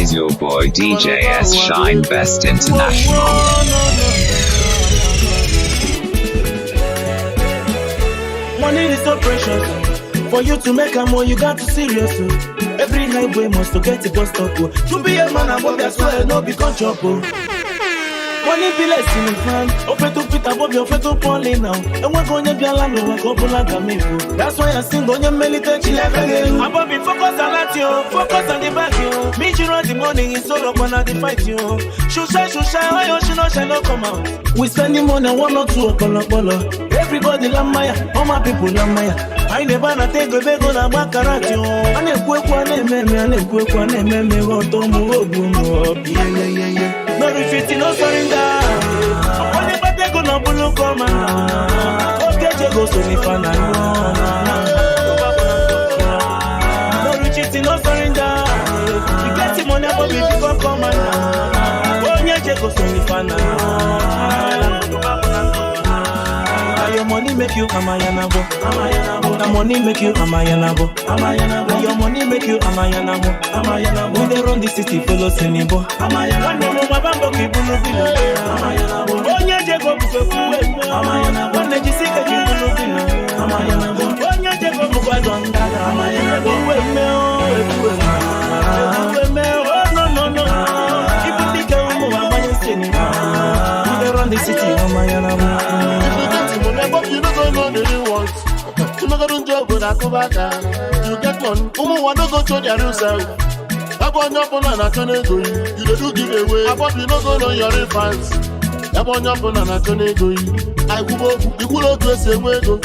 Is your boy DJ S Shine Best International. Money is so precious. For you to make a more, you got to serious. Oh. Every highway must to get a bus stop. Oh. To be a man above your soil, no be control. Oh. Money be less in the fan. Ofe to Peter Bobby, ofe to Pauline now. And we're going to be a land of a couple of amigo. That's why I sing on your military. Above me, focus on that yo. Focus on the back yo. Me, you know the money is all up on the fight yo. Shusha, shusha, oh, yo, she no, she no come out. We spending money one or two, bolo. Everybody lamaya, all my people lamaya. I never na take a beg on a bakarati. I na-ekwu ekwu a na-eme eme a na-ekwu ekwu a na-eme eme ọtọ mụ ogbu mụ. Yeah, yeah, yeah, yeah. No retreat, no surrender. Onye kpata ego na ọbụlụ kọmanda. Oke jego so n'ife na No retreat, no surrender. You get the money, but we become commander. Onye jego so n'ife na Your money make you amayanabo. Na money make you amayanabo. Na your money make you amayanabo. We dey run the city, follow Sinibo. Nwanne m gbaba mbọ ka ibulu bilo. Onye jego bụkwa ekwu eme. Nwanne jisi ike ka ibulu bilo. Onye jego bụkwa dọnda. Ekwu eme o, ekwu eme. Ekwu eme o, no no no. Ibute ike ụmụ agbanye sinima. We dey run the city, amayanabo. But you don't go know the rewards. You no go do job with Akubaka. You get one. Umu wa no go show their real self. Abo onye ọbụla na-achọ n'ego yi. You dey do give away. Abo you no go know your real fans. Ebe onye ọbụla na-achọ n'ego yi. Anyị kwuba okwu, ikwuru otu esi enwe ego.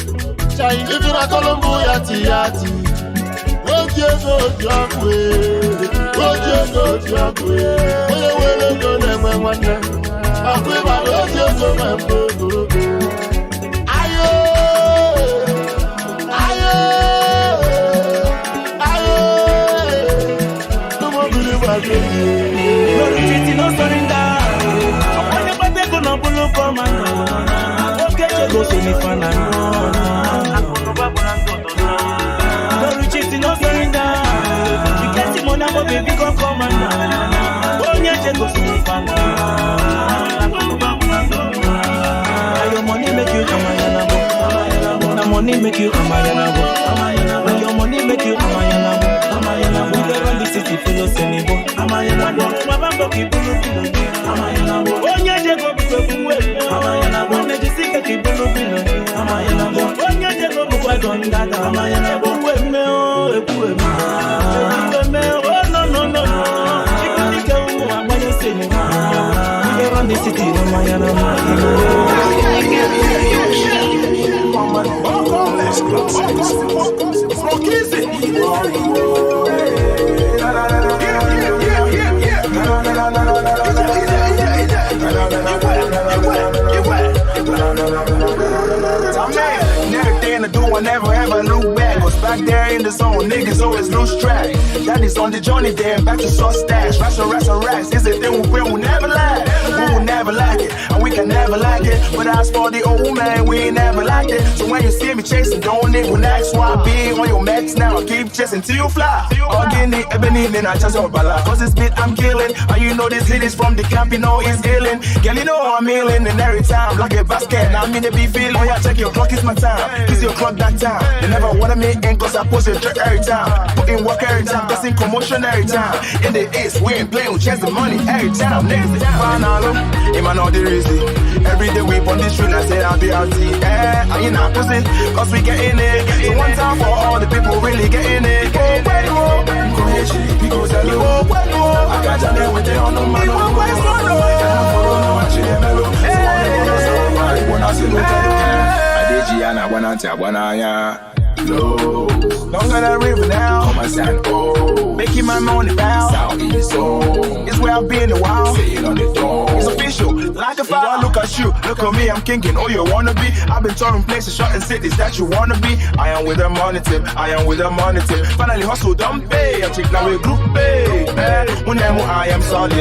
Chai, ibi na Colombo ya ti ya ti. Oji ego oji ọgwụ ee. Oji ego oji ọgwụ ee. Onye nwere ego na-enwe nwanne. Ọkụ ịba na oji ego nwe mbụ ogologo. Ayo! Ayo! Ayo! No believe I No retreat, no surrender. Onye kpata ego na ọbụlụ kọmanda. Oke jego so n'ife na No retreat, no surrender. You get the money, but baby, come commander. Onye jego so n'ife na Your money make you amayanabo. Na money make you amayanabo. Na your money make you amayanabo. We dey run the city, follow Sinibo. Nwanne m gbaba mbọ ka ibulu bilo. Onye jego bụkwa ekwu eme. Nwanne jisi ike ka ibulu bilo. Onye jego bụkwa dọnda. Ekwu eme o, ekwu eme. Ekwu eme o, no no no no. Ibute ike ụmụ agbanye sinima. We dey run the city, amayanabo. Everything to do, I never ever look back. Was back there in the zone, niggas always lose track. Daddy's on the journey there, back to sauce stash. Rats and rats and rats, it's a thing we will never lack. We will never lack it, and we can never lack it. But as for the old man, we ain't never liked it. So when you see me chasing, don't even ask why I be on your max now. Keep chasing till you fly. Again, the ebony, then I chase your bala. Cause this beat I'm killing, and you know this hit is from the camp, you know it's healing. Girl, you know I'm healing, and every time, like a basket, now I'm in the be feeling. Oh yeah, check your clock, it's my time. Kiss your clock that time. They never wanna me in, cause I post a trick every time. Put in work every time, that's in commotion every time. In the east, we ain't playing, we chase the money every time. Niggas, finalo, in my know the reason. Every day we on the street, I say I'll be out. Eh, I ain't not pussy, cause we getting it. So one time for all the people really getting it. Oh, well, because I got your with the on the man. Longer than river now. Come and stand, oh. Making my money bound. Southeast zone. It's where I've been a while. Sitting on the throne. It's official, like a fire. Look at you, look at me, I'm kinging. Oh, you wanna be? I've been touring places, shot cities that you wanna be. I am with the money tip, I am with the money tip. Finally hustle, don't pay. I'm chick now we group pay. When I am solid.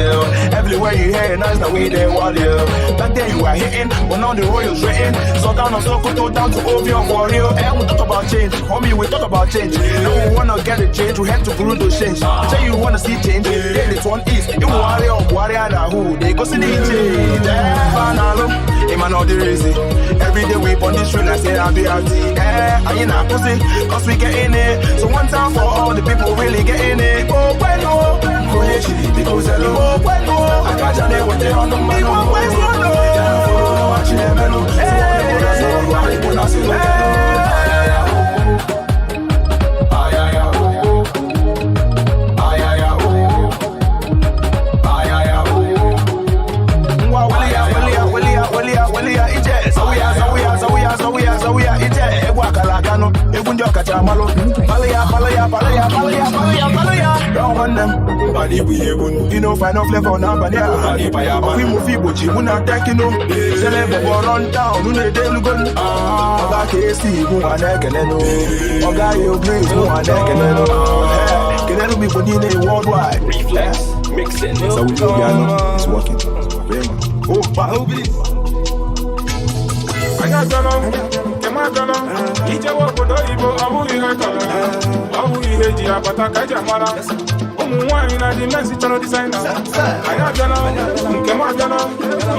Everywhere you hear noise, now we there warrior. Back then you were hitting, but now the royals written. So down on Sokoto, down to Ovio warrior. And we talk about change, homie, we talk about change. No, we wanna get a change, we head to Burundo change. change. Say you wanna see change, then it's one east. You warrior, warrior, na who they go see the change. Fanalo, it man all the easy. Every day we on the street like say I be RT. I ain't not pussy, cause we getting it. So one time for all the people really getting it. Oh, bueno, because hello, bueno, I got you with the on the man. You know, find no flavor now, but yeah. We move people, you not taking no. Celebrate run down, you know, they look good. Oga KC, who are naked, Oga, you please, who are naked, can I be for worldwide? Reflex, mixing. So we know it's working. Oh, I got ụmụ na dị mesi chọrọ dizaịna anyị abịala nke m abịala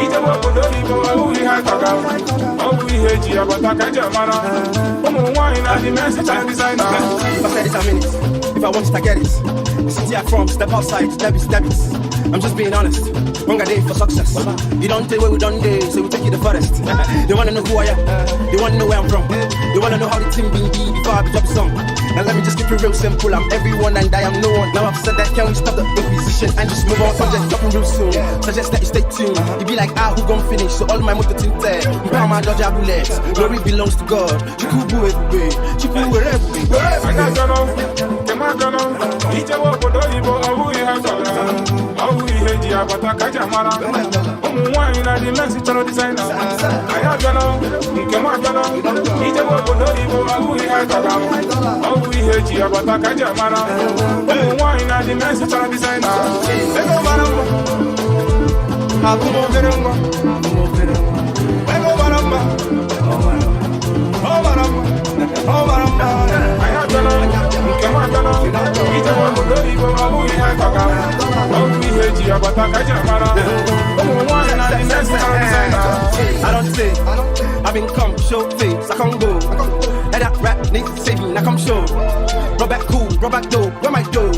ijewe obodo oyibo ọ bụghị ihe akọga ọ bụ ihe eji agbata ka eji amara ụmụ nwaanyị na dị mesi chọrọ dizaịna. If I want it, I get it. The city I'm from, step outside, debits, debits. I'm just being honest. Wrong day for success. You don't take where we done day, so we take you the furthest. They wanna know who I am. They wanna know where I'm from. They wanna know how the team been be before I be drop song. Now let me just keep it real simple. I'm everyone and I am no one. Now I've said that, can we stop the inquisition and just move on? Project dropping real soon. Suggest that you stay tuned. You be like, ah, who gon' finish? So all my motor tinted. My dodge bullets. Glory belongs to God. Chukwu ebube, Chukwu ebube. Ijewe obodo oyibo ọ bụghị ihe akọga ọ bụghị ihe eji agbata ka eji amara ụmụ nwaanyị na dị mesi chọrọ dizaịna anyị abịala nke m abịala ijewe obodo oyibo ọ bụghị ihe akọga ọ bụghị ihe eji agbata ka eji amara ụmụ nwaanyị na dị mesi chọrọ dizaịna. Ego mara mma, akụ m obere nwa, ego mara mma, ọ mara mma, ọ mara mma. Anyị abịala nke m abịala ijewe obodo oyibo ọ bụghị ihe akọga ọ bụghị ihe eji agbata ka eji amara ụmụ nwaanyị na dị mesi chọrọ dizaịna. I don't say I've been come show face, I can't go. Head that rap needs saving, I come show. Rub back cool, rub back dough, where my dough?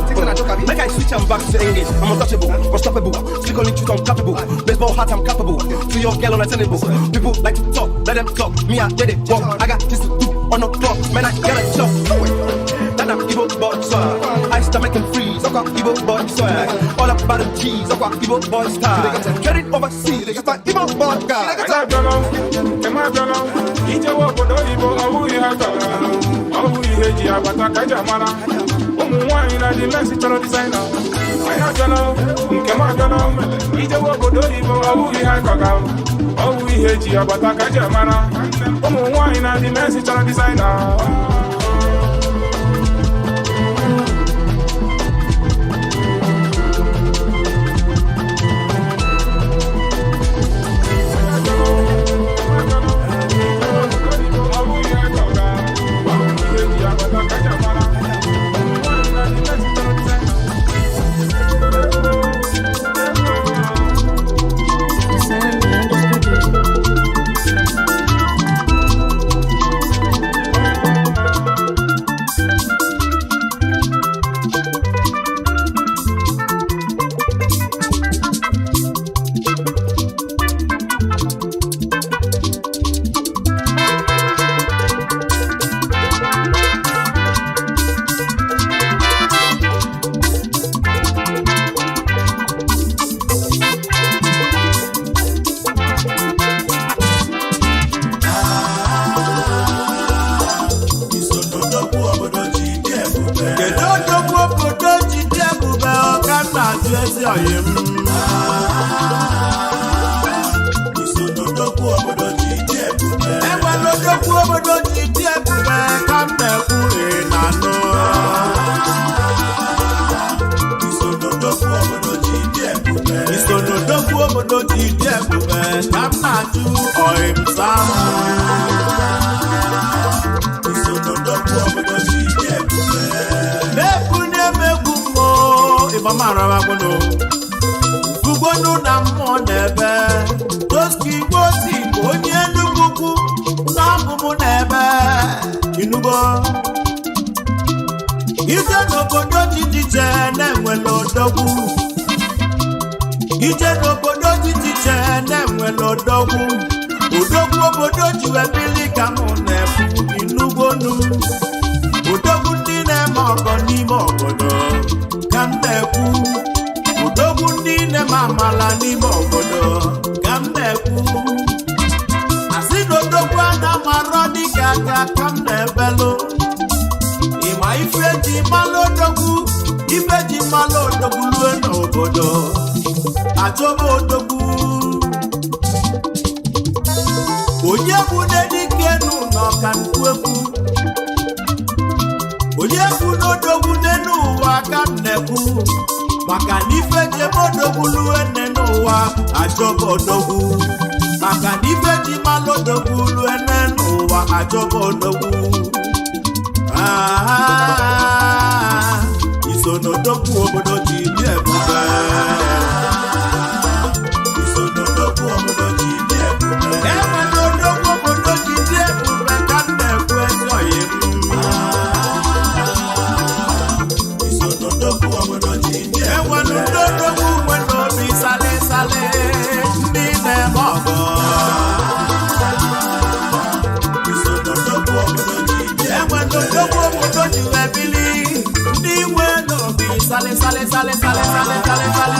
Make I switch and back to English. I'm untouchable, unstoppable. Speak only truth, I'm capable. Baseball hat, I'm capable. To your girl unattainable. People like to talk, let them talk. Me, I get it, walk. I got this to do on the clock, man, I gotta chop. That I'm evil boy swag. I start making freeze, I got evil boy swag. All about the cheese, I got evil boy style. Get it overseas, it's my evil boy guy. Ijewe obodo oyibo ọ bụghị ihe akọga ọ bụghị ihe eji agbata ka eji amara ụmụ nwaanyị na dị mesi chọrọ dizaịna anyị abịala nke m abịala ijewe obodo oyibo ọ bụghị ihe akọga ọ bụghị ihe eji agbata ka eji amara ụmụ nwaanyị na dị mesi chọrọ dizaịna. Na-ebunye m egwu mmụọ. Ịgbamarawagono ugonu na mmụọ n'ebe toski igbosi onye Enugu ukwu na abụ m n'ebe inugo. Ije n'obodo dị iche na-enwere odogwu. Ije n'obodo dị iche na-enwere odogwu. Odogwu obodo ji wee bili ka mụ na-ekwu inugonu. Odogwu ndị na-eme ọgọ n'ime obodo ka m na-ekwu. Odogwu ndị na-eme amala n'ime obodo ka m na-ekwu. Asị na odogwu a na-amarọ dịka aka ka m na-ebelụ. Ịma ife ji malụ odogwu, ife ji malụ odogwu lue n'obodo achọba odogwu. Onye bụ n'edike n'ụlọ ka nnukwu ekwu. Onye bụ n'odogwu n'enu ụwa ka m na-ekwu. Maka na ife ji eme odogwu lue nne n'ụwa achọba odogwu. Maka na ife ji malụ odogwu lue nne n'ụwa achọba odogwu. Ah, iso n'odogwu obodo ji dị ebube. Iso n'odogwu obodo ji dị ebube. Enwe n'odogwu obodo ji dị ebube ka m na-ekwu ezi oyi m. Iso n'odogwu obodo ji dị ebube. Enwe n'odogwu nwere obi sale sale ndị na-eme ọgọ. Iso n'odogwu obodo ji dị ebube. Enwe n'odogwu obodo ji wee bili ndị nwe n'obi sale sale sale sale sale sale sale.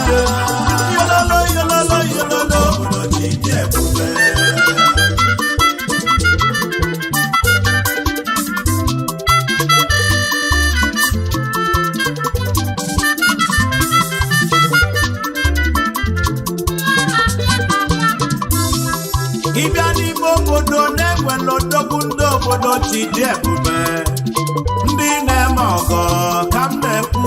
Yololo yololo yololo obodo ji dị ebube. Ịbịa n'ime obodo na-enwere odogwu ndị obodo ji dị ebube, ndị na-eme ọgọ ka m na-ekwu.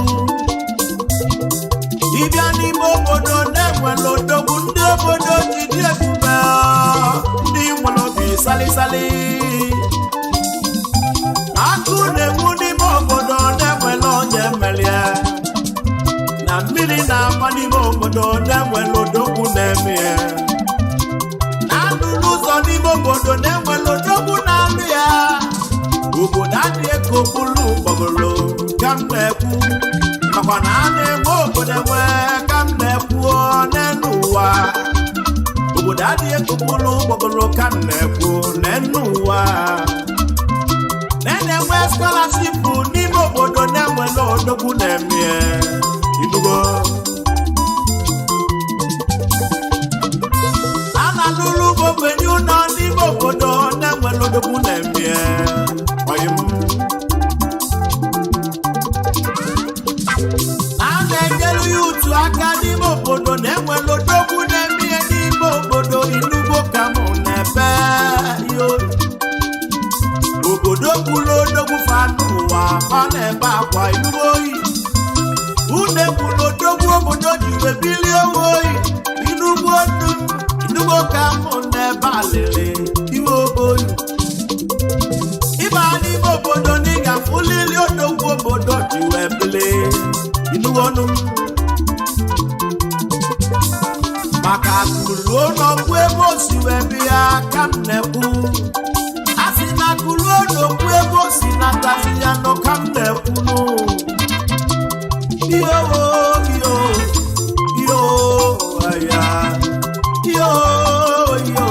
Ịbịa n'ime obodo na-enwere odogwu ndị obodo ji dị ebube, ndị nwere obi salịsalị. Akụ na-enwu n'ime obodo na-enwere onye melie na mmiri na-ama n'ime obodo na-enwere odogwu na-eme ya. Na-alụrụ ụzọ n'ime obodo na-enwere odogwu na-alụ ya. Obodo adịghị ka okpuru gbọgoro ka m na-ekwu. Makwa na a na-enwe obodo enwe ka m na-ekwu n'elu ụwa. Obodo adịghị ka okpuru gbọgoro ka m na-ekwu n'elu ụwa. Na-enwe scholarship n'ime obodo na-enwere odogwu na-eme inugo. A na-alụrụ ogbenye ụlọ n'ime obodo na-enwere odogwu na-eme oyi m. A na-enyere ya utu aka n'ime obodo na-enwere odogwu na-eme n'ime obodo inugo ka mụ na-ebe yo. Obodo kwuru odogwu fa n'ụwa fa na-ebe akwa inugo oyi. Une kwuru odogwu obodo ji wee bilie oyi inugbo ndu inugo ka mụ na-ebe alịlị iwe oboyi. Ịba n'ime obodo na ị ga-afụlili odogwu obodo ji wee bilie inugo nụ. Maka akụluo n'ọgwụ ebe o si wee bịa ka m na-ekwu. A sị na akụluo n'okwu ebe o si natazi ya nọ ka m na-ekwu nụ. Iyo iyo iyo aya iyo iyo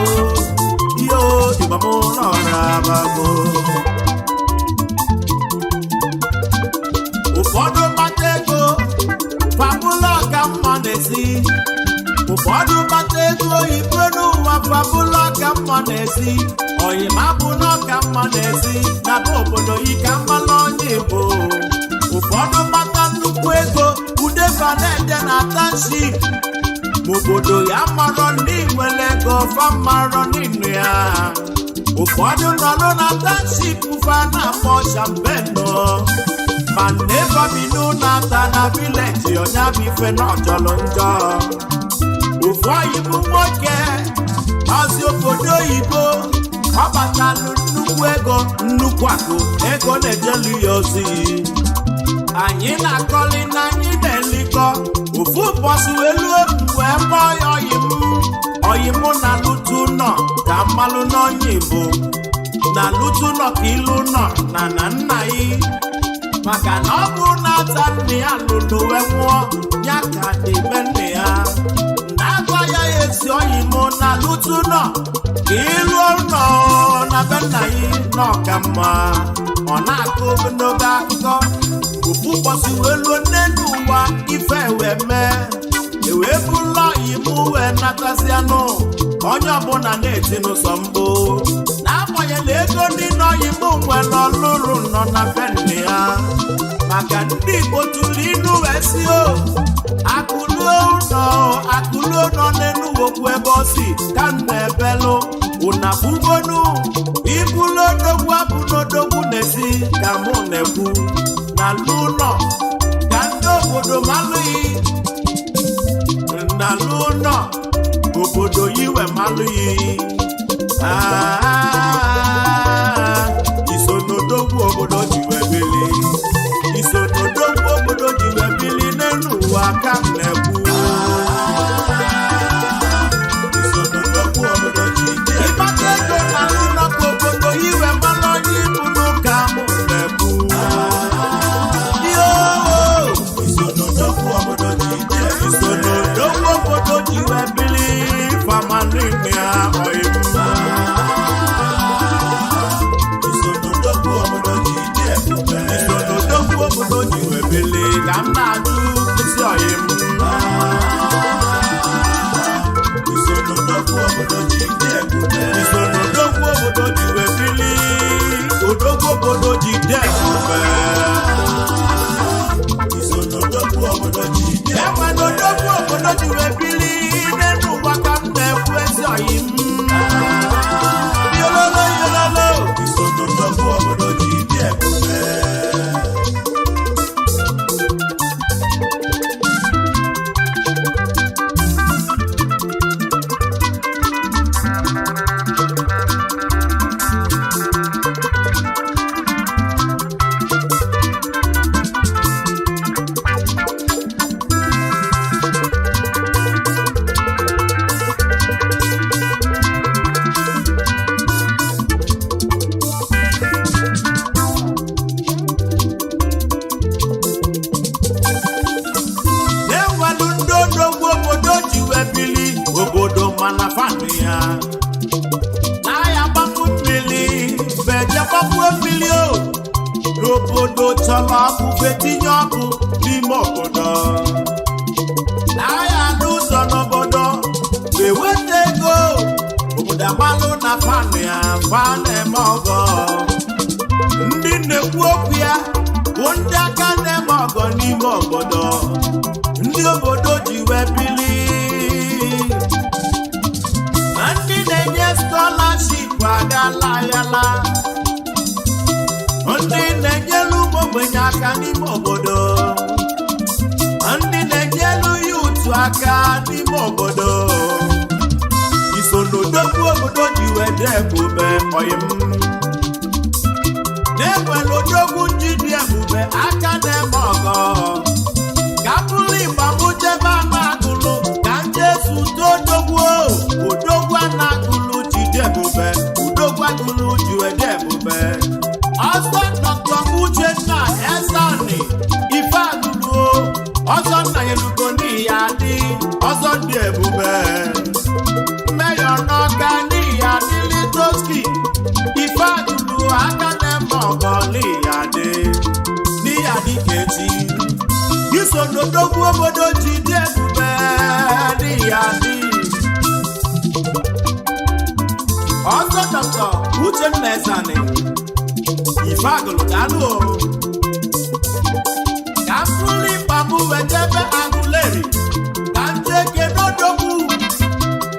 iyo ịgbamụ n'ọra abago. Ụfọdụ mkpata ego fabụla ọka mma na-esi. Ụfọdụ mkpata ego oyibo n'ụwa fabụla ọka mma na-esi. Oyima bụ n'ọka mma na-esi na be obodo yi ka mmanụ onye Igbo. Ụfọdụ mkpata nnukwu ego udefa na-ede na township. Obodo ya marọ ndị nwere ego fa marọ n'inu ya. Ụfọdụ nọrọ na township fa na-akpọ champeno. Ma nne na-ata na village ọnya bụ ife na ọjọlụ njọ. Ofu oyi bụ nwoke ọzi obodo oyibo ọ batalụ nnukwu ego nnukwu akụ ego na-ejelu ya ozi. Anyị na-akọli na anyị na-elikọ Ụbọchị wee lue m wee kpọọ ya ọyị m. Ọyị mụ na lutu nọ ka mmalụ n'ọnya Igbo na lutu nọ ka ilu nọ na na nna yi, maka na ọ bụ na-ata nne ya lụrụ wee nwụọ ya ka dị be nne ya na-agwa ya esi. Ọyị mụ na lutu nọ ka ilu nọ na be nna yi nọ ka mma. Ọ na-akọ ogologo akụkọ. Ofu ụbọchị wee luo n'elu ụwa, ife wee mee, ewee bụlụ ọyị mụ wee natasịanụ. Onye ọbụla na-eti n'ụsọ mbụ, n'agbanyeghị na ego niile ọyị mụ nwere ọlụrụ nọ na be nne ya, maka ndị Igbo tụrụ ilu wee si o akụluo ụlọ, akụluo nọ n'elu okwu ebe ọ si ka m na-ebelụ ụnabugonu ibulu odogwu abụ n'odogwu na-esi ka mụ na-ekwu na lụ ụlọ ka ndị obodo malụghị na lụ ụlọ obodo yiwe malụghị. Ah, iso n'odogwu obodo ji wee bili, iso n'odogwu obodo ji wee bili n'elu ụwa ka m na-ekwu. Iso n'odogwu obodo ji ịkpata ego na ụlọ ka obodo iwe mmanụ onye ibu n'ụka mụ na-ekwu. Yo, iso n'odogwu obodo ji, iso n'odogwu obodo ji wee bili famani ya ọyịmma. Iso n'odogwu obodo ji dị ebube, iso n'odogwu obodo ji wee bili ka m na-ajụ isi ọyịmma. Iso n'odogwu obodo ji dị ebube, iso n'odogwu obodo ji wee bili, odogwu obodo ji dị ebube. Iso n'odogwu obodo ji dị ebube, enwe n'odogwu obodo ji wee bili n'elu ụwa ka m na-ekwu ezi ọyị m. Yololo yololo, iso n'odogwu obodo ji dị ebube. Na-enwelu ndị odogwu obodo ji wee bili obodo, mana fanụ ya na-aya gbapụ mmiri beje gbapuo mmiri o n'obodo chọrọ ọkụ, fetinye ọkụ n'ime obodo, na-aya n'ụzọ n'obodo wee weta ego obodo amalụ na fanụ ya fa na-eme ọgọ. Ndị na-ekwu okwu ya bụ ndị aka na-eme ọgọ n'ime obodo, ndị obodo ji wee bili, ma ndị na-enye scholarship agala ayala, ndị na-enyelu ụmụ ogbenye aka n'ime obodo, ndị na-enyelu youth aka n'ime obodo. Iso n'odogwu obodo ji wee dị ebube ọyị m. Na-enwere odogwu ji dị ebube aka na-eme ọgọ ka bụrụ ịgba mụ jebe anagụlụ ka njesu todogwu odogwu anagụlụ ji dị ebube, odogwu agụlụ ji wee dị ebube. Ọzọ Dr. Uchenna Ezeani Ifeagụlụ, ọzọ nna ya elugo n'ihi ya dị ọzọ dị ebube mmeyọ n'ọka n'ihi adịlị toski. Ifeagụlụ aka na-eme ọgọ n'ihi adị n'ihi adị ka echi iso n'odogwu obodo ji dị ebube n'ihi adị. Ọzọ Dr. Uchenna Ezeani Ifeagụlụ, daalụ o. Ka m bụrụ ịkpa m wee jebe Agụleri ka m jee kedu odogwu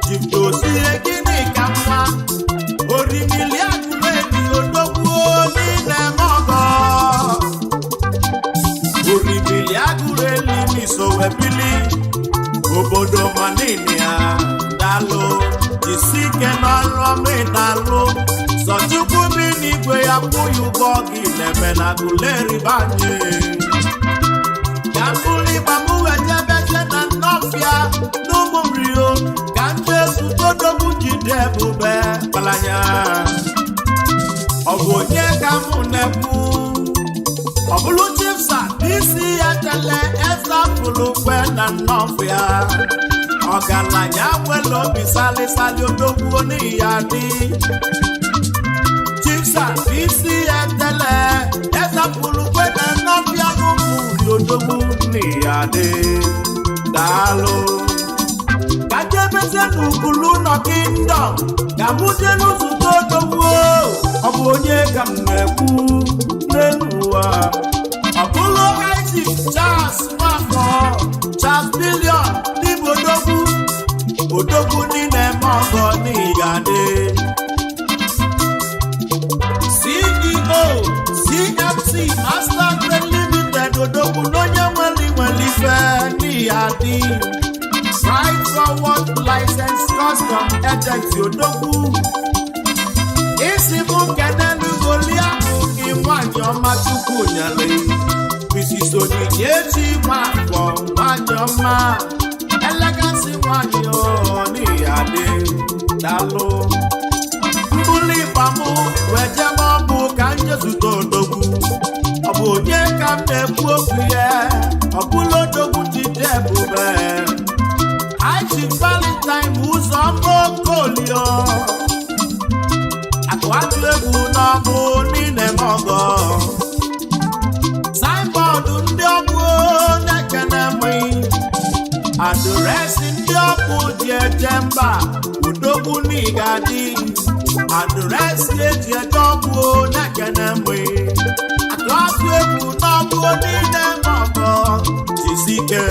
Jibdozie gịnị ka mma orimili Agụleri odogwu niile eme ọgọ orimili Agụleri n'isowebili obodo manini ya. Daalụ, jisi ike n'ọrụ ọma ị na-alụ. Sọchukwu bi n'igwe ya kwụghị ụgwọ gị na-eme na Agụleri banye. Ka m bụrụ ịgba m wee jebe je na nnọfọ. ezigbo odogwu jide ebube kpalanya. Ọ bụ onye ka mụ na-ekwu? Ọ bụrụ chifsa isi ya tele eze pụrụ kwe na nnọfịa, ọgaranya nwere obi salịsalị, odogwu n'ihi ya dị. Chifsa isi ya tele eze pụrụ kwe na nnọfịa n'ụmụ uri, odogwu n'ihi ya dị. Daalụ. Ka jebezie n'ukulu nọ kingdom ka mụ jee n'ụzụta odogwu. Ọ bụ onye ka m na-ekwu n'elu ụwa? Ọ bụrụ Isaac Charles Nwafọ, Charles Billion n'Igbo, odogwu, odogwu niile eme ọgọ n'ịga-adị. CEO CFC Master Grade Limited, odogwu n'onye nwere nwere ife n'iya dị. Right Forward License Custom Agent, odogwu. Isi mụ kenelugoliakụ gị nwanyị ọma Chukwu nyere, Mrs. Onyinyechi Nwafọ, nwanyị ọma, elegasị nwanyị n'iya dị. Daalụ. Mbuli ịgba mụ wee jebe ọbụ ka m jezute odogwu. Ọ bụ onye ka m na-ekwu okwu ya? Ọ bụla odogwu jide ebube, Aichi Valentine ụzọ mgbokolio akụ atụ egwu n'ọbụ niile ọgọ signboard ndị ọbụ na-ekene mụ address ndị ọkụ ji eje mba, odogwu n'ịga-adị. Address eji eje ọkụ na-ekene mụ akụ atụ egwu n'ọbụ niile ọgọ. Jisike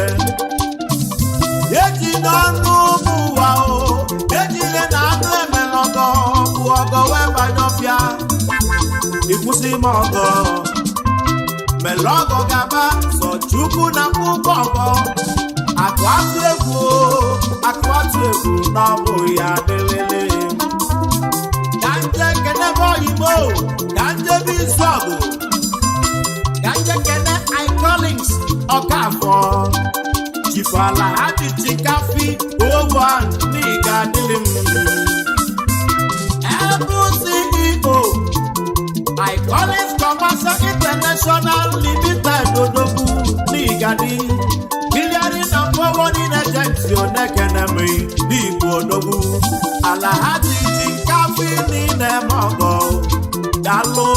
eji n'ọnụ ụmụ ụwa o ejile na anụ emelọgọ bụ ọgọ wee gbanyọpịa ịkwụsị ime ọgọ mere ọgọ gaba sọ Chukwu na akwụkwọ ọgọ akụ atụ egwu o, akụ atụ egwu na ọ bụ ya dịlele. Ka nje kenebe oyimo, ka nje bụ izu ọgụ, ka nje kene Icollins Ọkafọ jifala ajụjụ kafi owa n'ịga dịrị m. Ebe CEO Icollins Commercial International Limited, odogwu n'ịgadị clearing and forwarding agency, onekenemi n'igbo odogwu ala ha jiji kafi niile mọgọ. Daalụ.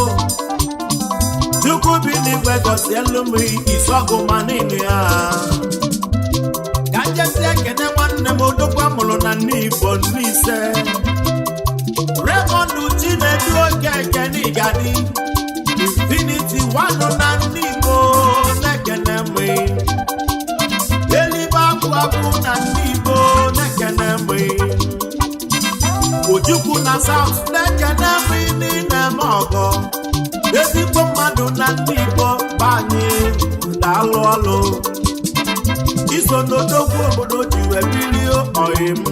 Chukwu bi n'igwe gọzielu m isọgụ ma niile ya. Ka njesi ekene nwanne m, odogwu amụrụ na nne Igbo Nise, Raymond Chinedu Okeke n'Igadi Infinity wanụ na ndị Igbo na-ekene m. Elibe akwụ akwụ na ndị Igbo na-ekene m. Ojukwu na South na-ekene m niile m ọgọ ezigbo mmadụ na ndị Igbo banyị. Daalụ ọlụ iso n'odogwu obodo ji wee bilie oyi m.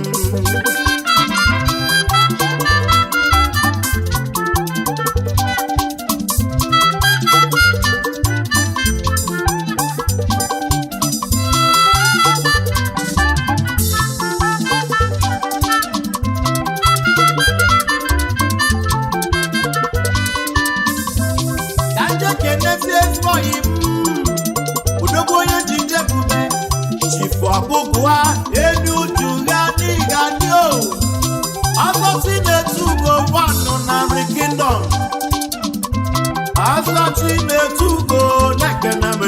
Ka nje kenezie ezigbo oyi m, odogwu onye ji njebube chifu ọgbụgwa enu uju ya n'ịga dị o ọzọchi na-etu ugo wanụ na nri kingdom. Ọzọchi na-etu ugo na-ekene m.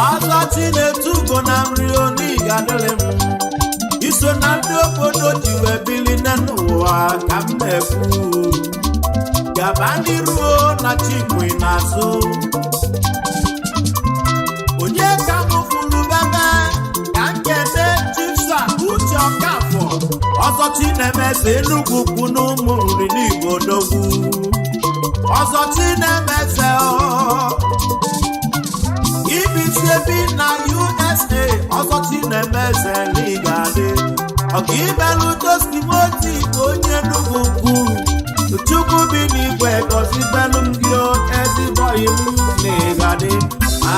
Ọzọchi na-etu ugo na nri oniga dịrị m. Iso na ndị obodo ji wee bili n'ụwa ka m na-ekwu. Gaba n'iru na chikwe n'azụ. Onye ka m fụrụ bebe? Ka nkene chifsa Uche Ọkafọ ọzọ Chinemeze, Enugwu kwu n'ụmụ nri n'Igbo, odogwu ọzọ Chinemeze ọ ibisi ebi na USA. Ọzọ Chinemeze n'Igadị ọka ibelu toskimoti onye Enugwu kwu. Chukwu bi n'igwe gọzi belu m gị o, ezigbo ọyị m n'Igadị. Ah,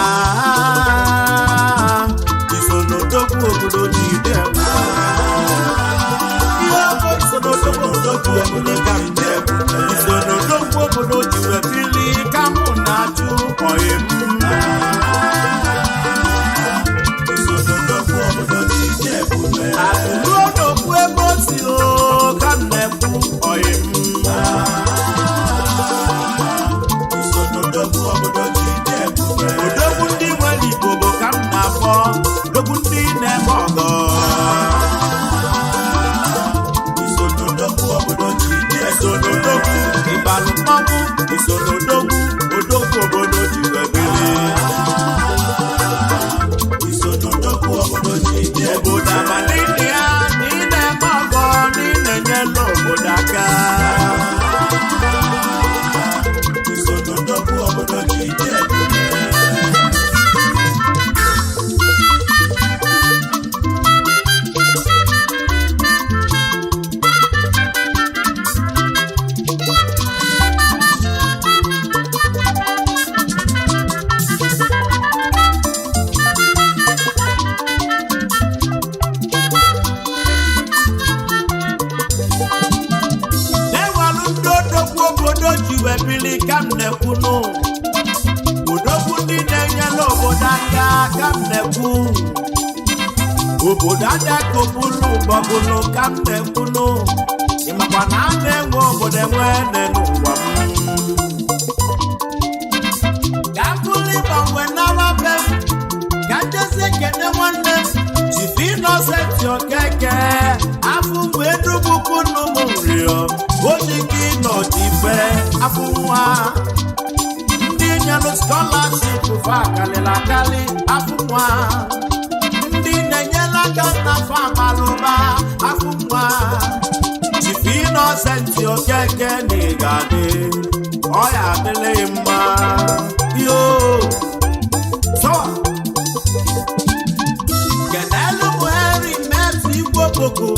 iso n'odogwu obodo ji ide. aka ka m na-ekwu. Obodo adakopulu gbọbulu ka m na-ekwunu. Ịmakwa na a na-enwe obodo enwe nne n'ụwa m. Ka m bụrụ ịgbanwe n'ọrụ be m, ka m jezie kene nwanne m, Chief Innocent Okeke, afọ mgbe Enugu kunu m rịọ, ojiki nọdịbe afọ nwa. Ndị nyelụ scholarship fa kalịla akali afọ nwa. Ndị na-enyela aka nna fa amalụba afọ nwa. Chief Innocent Okeke na ị ga-adị, ọ ya adịlịghị mma. Yo, so kenelu bụ Henry Metụ Igwe Okpoko,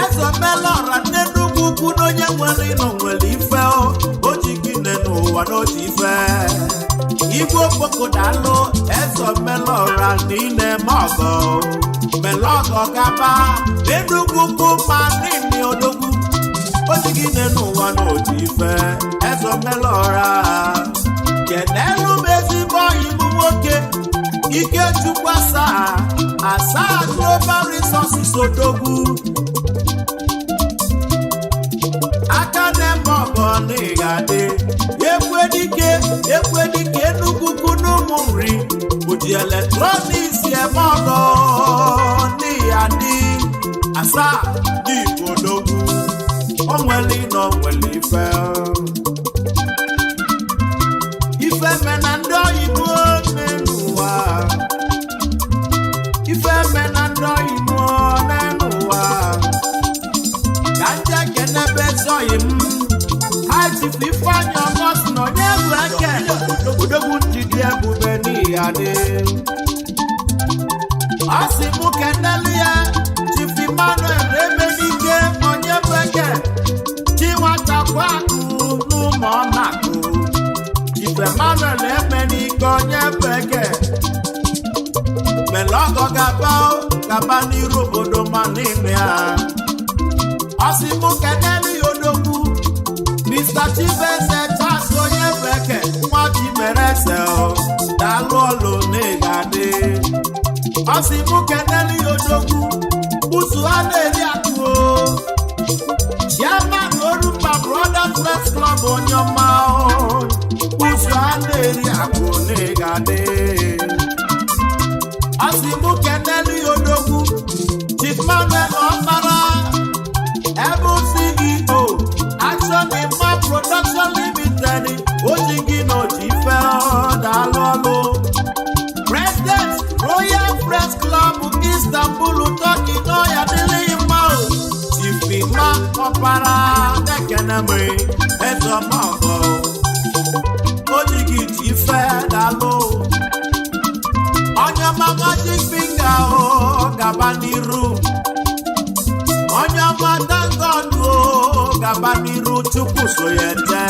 eze omelọra n'Enugwu ukwu na onye nwere ịnọ nwere ife o ji gịnị n'ụwa na o ji ife. Igwe Okpoko daalụ, eze omelọra na ị na-eme ọgọ. Melọgọ gaba n'Enugwu ukwu ma n'imi odogwu. O ji gịnị n'ụwa na o ji ife, eze omelọra. Kenelu m ezigbo ọyị m nwoke, Ikechukwu Asaa, Asaa Global Resources odogwu. Aka na-eme ọgọ na ị ga-adị. Ekwedike, Ekwedike Enugu ukwu n'ụmụ nri, ụdị electronics eme ọgọ n'ihi adị. Asaa n'Igbo odogwu, o nwere ịnọ nwere ife. Ife me na ndị oyibo n'ụwa. Ife me na ndị oyibo n'ụwa. Ka nje kenebe zọyị m. Ha jikwa Ifeanyị Ọgọst na onye bụ eke. Odogwu njide ebube n'ihi adị. Ọ sị mụ kenelu ya, Chief Emmanuel Emenike onye bụ eke. Chinwatakwa akụ n'ụmụ ọnakụ. Chief Emmanuel Emenike onye bụ eke. Melọgọ gaba gaba n'iru obodo ma n'ime ya. Ọ sị mụ kenelu ya odogwu. Mr. Chibeze Charles onye bụ eke, nwa Chimereze o, daalụ ọlụ na ị ga-adị. Ọ sị mụ kenelu ya odogwu, butu a na-eri akụ o. Chairman Orumba Brothers Press Club onye ọma o, butu a na-eri akụ na ị ga-adị. Ọ sị mụ kenelu ya odogwu, Chief Manuel Ọkpara, Ebe CEO, Action Ima Production Limited, oji gị na oji ife daalụ ọlụ. President Royal Press Club Istanbul, Turkey, n'ọya dịrị mma o. Chief Ima Ọkpara Ekeneme, eze ọma ọgọ. Oji gị ji ife daalụ. Onye ọma magic finger o, gaba n'iru. Onye ọma thank God o, gaba n'iru Chukwu so ya eje.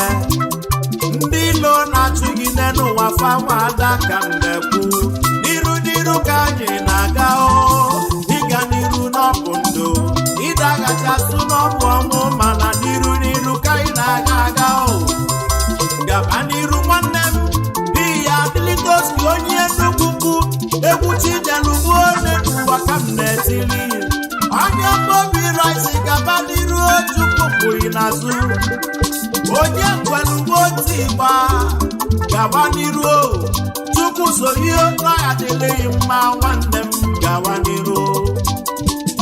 Ndị ilo na-achụ gị n'ụwa fanwa ada ka m na-ekwu. N'iru n'iru ka anyị na-aga o, ịga n'iru n'ọbụ ndụ. Ịdaghachasụ n'ọbụ ọnwụ mana n'iru n'iru ka anyị na-aga aga o. Gaba n'iru nwanne m, n'ihi adịlịtoski onye Enugu ukwu, egwu Chinyelugbo n'ụwa ka m na-etili. Onye mmobi rice gaba n'iru Chukwu pụghị n'azụ. Onye kwelugbo otu ịgba gaba n'iru o. Chukwu so ihe na adịlịghị mma nwanne m gawa n'iru.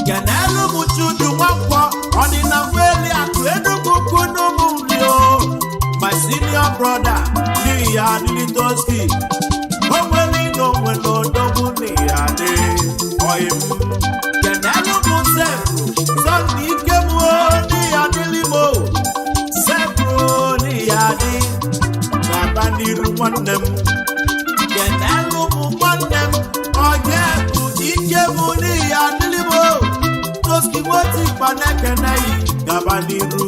Kenelu m Chudu Nwankwọ, ọdịna nweli akụ Enugu ukwu n'ụmụ nri o. My senior brother, n'ihi adịlịtoski. O nwere ịnọ nwere odogwu n'ihi adị. Ọyị m. Kenelu m Sefru, Sọnde Ikem o, n'ihi adịlị m o. Sefru n'ihi adị. Gaba n'iru nwanne m. Kenelu m nwanne m, onye bụ ike m n'ihi adịlị m o. Toski nwoti kpanekene yi gaba n'iru.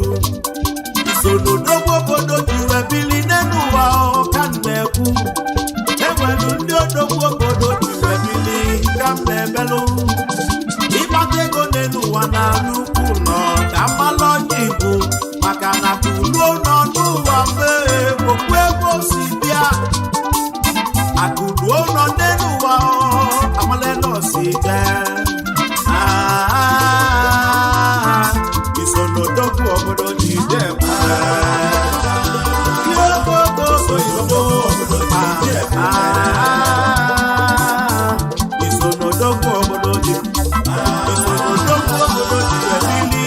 Isonodogwu obodo ji wee bili n'elu ụwa ọ ka m na-ekwu. Enwelu ndị odogwu obodo ji wee bili ka m na-ebelu. Ịkpata ego n'elu ụwa na-alụ ukwu nọ ka mmalụ ọnya Igbo maka na kuluo nọ n'ụwa mee okwu ego si bịa. Akụluo nọ n'elu ụwa ọ si jee. Ah, iso n'odogwu obodo ji dị ebube. Ihe ogogo oyibo. Ah, iso n'odogwu obodo ji, iso n'odogwu obodo ji ebili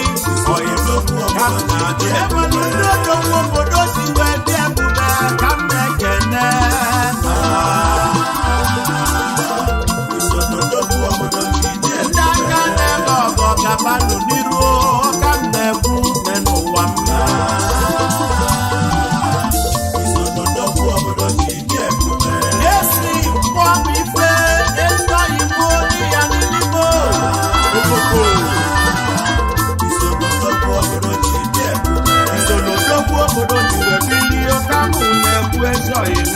oyibo ka m na-ajụ. Enwere ndị odogwu obodo si wee dị ebube ka m na-ekene. Ndị aka na-eme ọgọ gabanụ n'iru ka m na-ekwu n'ụwa m. Esi mmụọ m ife ezoghị m onye ya n'ime okoko. Isolodogwu obodo ji wee bilie ka mụ na-ekwu ezoghị m.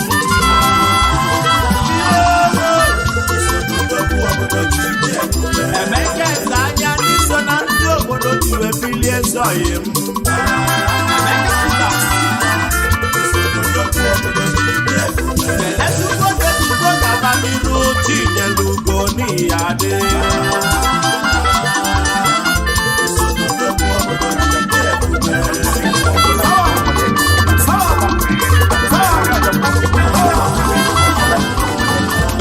Emeka eze anya n'iso na ndị obodo ji wee bilie ezoghị m. Emeka Peters. Etugo etugo gaba n'iru Chinyere ugo n'ihi adị.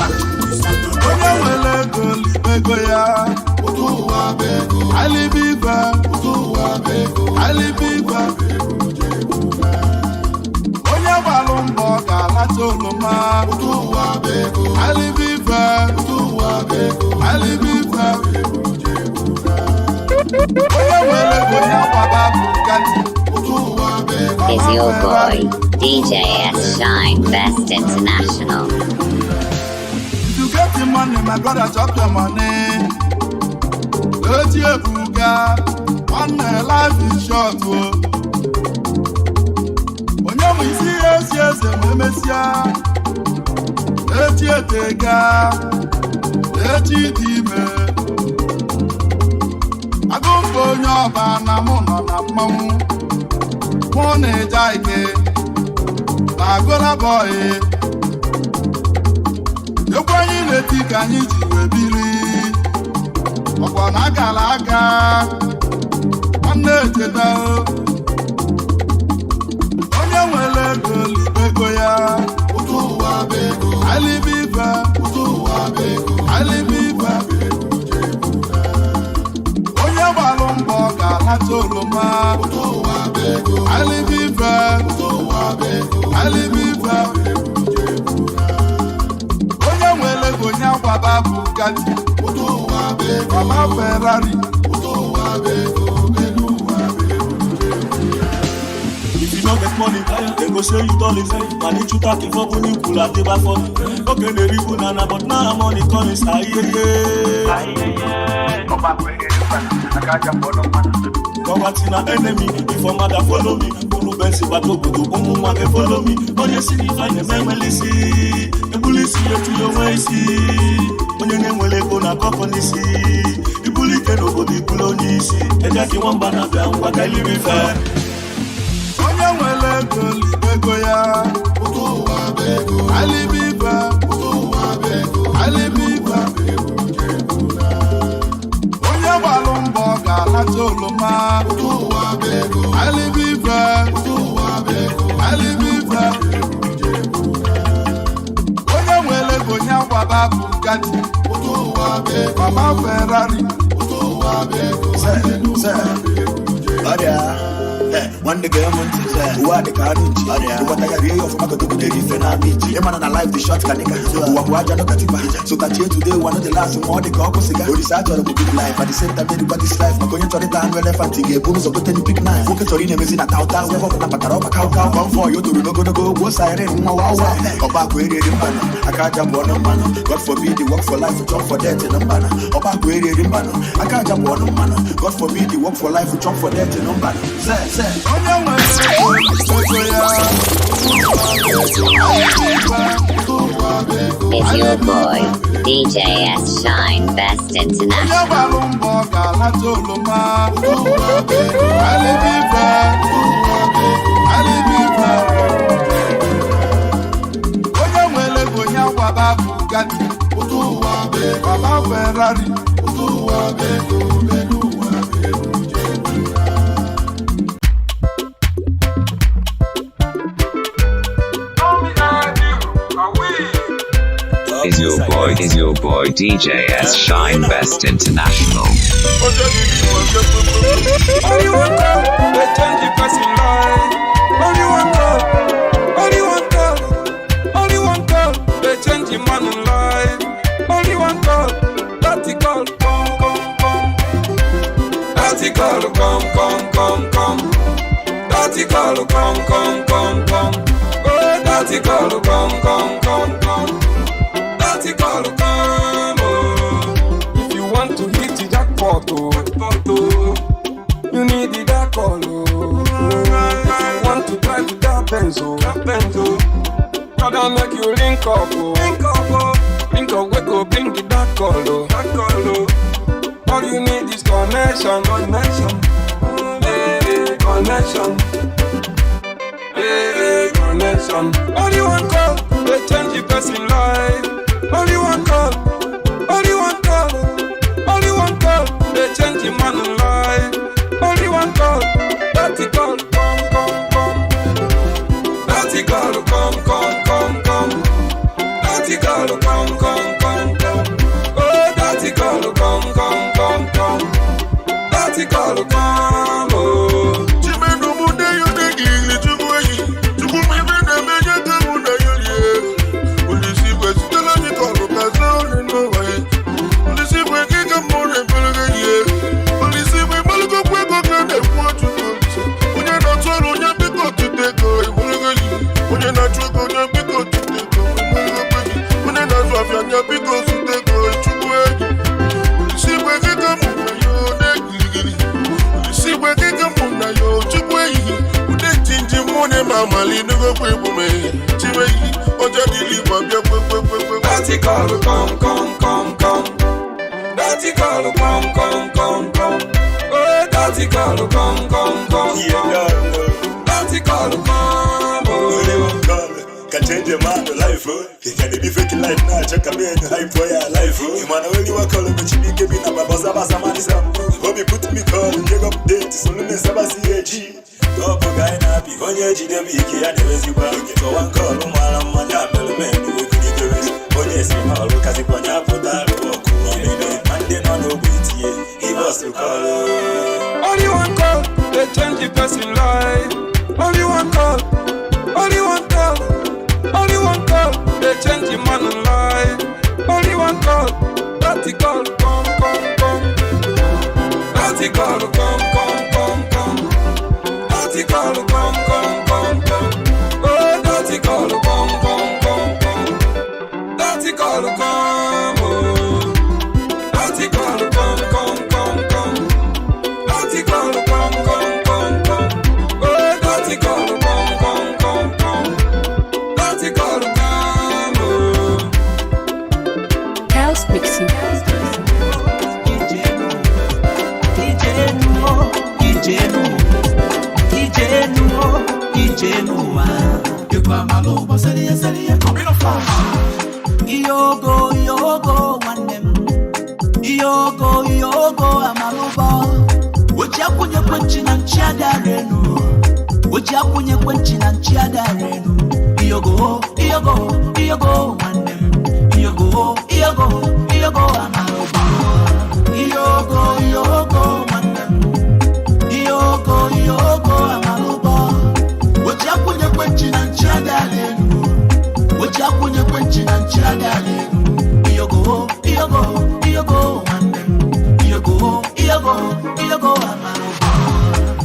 Onye nwere ego libe ego ya. Alibi igwe, alibi igwe. Onye gbalụ mbọ ga-alacha oroma. Alibi igwe, alibi igwe. Onye nwere ego ya gbaba Bugatti. Is your boy, DJ S Shine Best International. If you get the money, my brother, chop your money. Echi ebuka, nwanne, life is short o. Onye mụ isi ya esi eze ma emesịa. Echi etega, echi dị ime. Agụmba onye ọba na mụ nọ na mmanwụ. Mụ na ịja ike, na agụla bọyị. Egwu anyị na-eti ka anyị ji wee biri. Ọkwa na akara aka, nwanne, echeta o. Onye nwere ego libe ego ya. Alibi ife, alibi ife. Onye gbalụ mbọ ga-alacha oroma. Alibi ife, alibi ife. Onye nwere ego onye agbaba Bugatti, gbaba Ferrari. If you no get money, they go say you don't live. Money to talk if open you cool at the funny. Okay, they ribu nana, but now money coming. Say yeah. Poverty na enemy. If a mother follow me, Ulu Bensi Batobudu, Umu Mage follow me. Onye si n'ife anyị na-eme nwelisi, ebuli isi etu ya onwe isi. Onye na-enwere ego na-akọkọ n'isi. Ibuli ike n'obodo ibulu onye isi. Eje ka nwamba na-abịa ngwa ka iliri ife. Onye nwere ego libe ego ya. Alibi ife, alibi ife. Onye gbalụ mbọ ga-alacha oroma. Alibi ife, alibi ife. Onye nwere ego onye agbaba Bugatti, gbaba Ferrari. Ọrịa nwanne ga-emu ntị, ụwa dị ka anụ nchi. Ịgbata ya rie ya ọfụma ka dogotere ife na-ama ichi. Ịmana na life dị short ka nịka ụwa bụ aja nọkatipa. So kachie today, ụwa no dey last ma ọ dị ka ọkụ siga. Olise achọrọ bụ big life at the same time erikwa this life, maka onye chọrọ ịta anụ elephant ga-ebu ụzọ gote ni big knife. Nwoke chọrọ ị na-emezi na tauta ebe ọbụla batara ọba kaụ kaụ convoy o toro n'ogologo gbuo siren nwa wa wa. Ọba akụ eri eri mbanụ, aka aja bụ ọnụ mmanụ. God forbid the work for life chop for death na mbanụ. Ọba akụ eri eri mbanụ, aka aja bụ ọnụ mmanụ. God forbid the work for life chop for death na mbanụ. Se se. Onye nwere ego ego ya. Is your boy, DJ S Shine Best Onye International. gbalụ mbọ ga-alacha oroma. Alibi ife, alibi ife. Onye nwere ego onye agbaba Baba Bugatti, Baba Ferrari. Is your boy DJ S Shine Best International. Only one call, they change the person life. Only one call, only one call, only one call, they change the man life. Only one call, that call, come, come, come. That call, come, come, come, come. That call, come, come, come, come. Oh, that call, come, come, come, come. That call, come, oh. If you want to hit the jackpot, oh, you need the dark call, oh. If you want to drive to that Benz, oh, brother make you link up, oh. Link up, we go bring the dark call, oh. All you need is connection, connection, hey, connection, hey, connection. Only one call, they change the person life. Only one call, only one call, only one call, they change the man life. Only one call, that call, come, come, come. That call, come, come, come, come. That call, come, come, come, come. Oh, that call, come, come, come, come. That call, come, oh. Dirty call, come, come, come, come. Dirty call, come, come, come, come. Oh, dirty call, come, come, come, come. Dirty call, come, oh. Can change your mind, life, oh. You can be fake life now, check a man, hype for your life, oh. Emmanuel, you are calling me, you give me number, bossa, bossa, man, Hobi put me call, you update, so let me CAG. Top guy na bi onye jide m ike ya na-emezikwa tọwa nke ọrụ mara mmanya mere men wekirikere onye si n'ọrụ kazikwa onye apụta arụ ọkụ ma ndị nọ n'ogbe itinye ibọs kọlụ. Only one call, they change the person life. Only one call, only one call, only one call, they change the man life. Only one call, that call, come, come, come. That call, come, come, come, come. Dirty call, come, come, come, come. Oh, dirty call, come, come, come, come. Dirty call, come, oh. Dirty call, come, come, come, come. Dirty call, come, come, come, come. Oh, dirty call, come, come, come, come. Dirty call, come, oh. House mixing. Iyogo, iyogo, nwanne m. Iyogo, iyogo, amalụbọ. Oji akwụnyekwe nchi na nchi adara enu. Oji akwụnyekwe nchi na nchi adara enu. Iyogo, iyogo, iyogo, nwanne m. Iyogo, iyogo, iyogo, amalụbọ. Iyogo, iyogo, nwanne m. Iyogo, iyogo, amalụbọ. Oji akwụnyekwe nchi na nchi adara enu. Oji akwụnyekwe nchi na nchi adara enu. Iyogo, iyogo, iyogo, nwanne m. Iyogo, iyogo, iyogo, amalụbọ.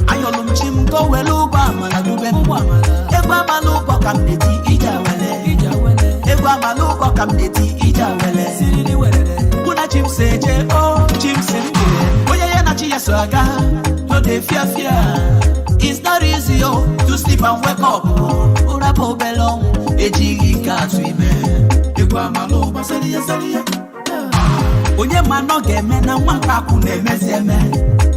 Ayọlụ m chi m ka o were ụgbọ amala dube m. Egwu amala ụgbọ ka m na-eti ije awele. Egwu amala ụgbọ ka m na-eti ije awele. Mụ na chi m si eje, o chi m si m jee. Onye ya na chi ya so aga, no dey fear fear. It's not easy, oh, to sleep and wake up. Ụra bụ obere ọnwụ, ejighị ike atụ ime. Egwu amala ụgbọ seliye seliye. Onye ma na ọ ga-eme na nwa mkpakwu na-emezi eme.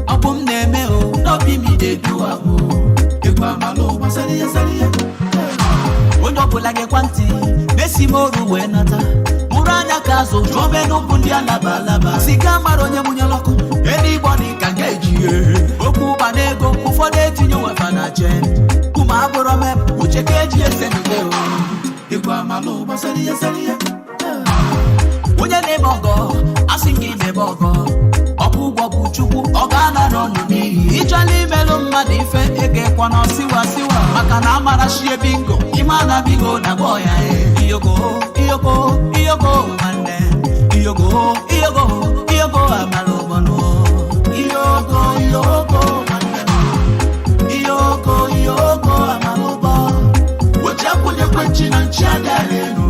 Ọ bụ m na-eme o, n'obi m idedu abụ. Egwu amala ụgbọ seliye seliye. Onye Mgbe ọbụla gekwa ntị na-esi m oru wee nata mụrụ anya ka azụ jụọ menụ bụ ndị alaba alaba sika mara onye mụnyere ọkụ eluigbo dị ka nke eji okwu ụba na ego ụfọdụ etinye wefa na chen kuma abụrọ mem uche ka eji ese n'ude o igwe amala ụba seliye seliye. Onye na-eme ọgọ asị gị mebe ọgọ ọkwụ ụgwọ bụ chukwu ọ ga-anara ọnụ n'iyi ịchọla imelụ mmadụ ife ego na siwa siwa maka na amara shie bingo ime ana bingo na gbọ ya iyogo iyogo iyogo nwanne iyogo iyogo iyogo amara ụbọnụ iyogo iyogo nwanne iyogo iyogo amara ụbọ wechi akwụnyekwe nchi na nchi adịala elu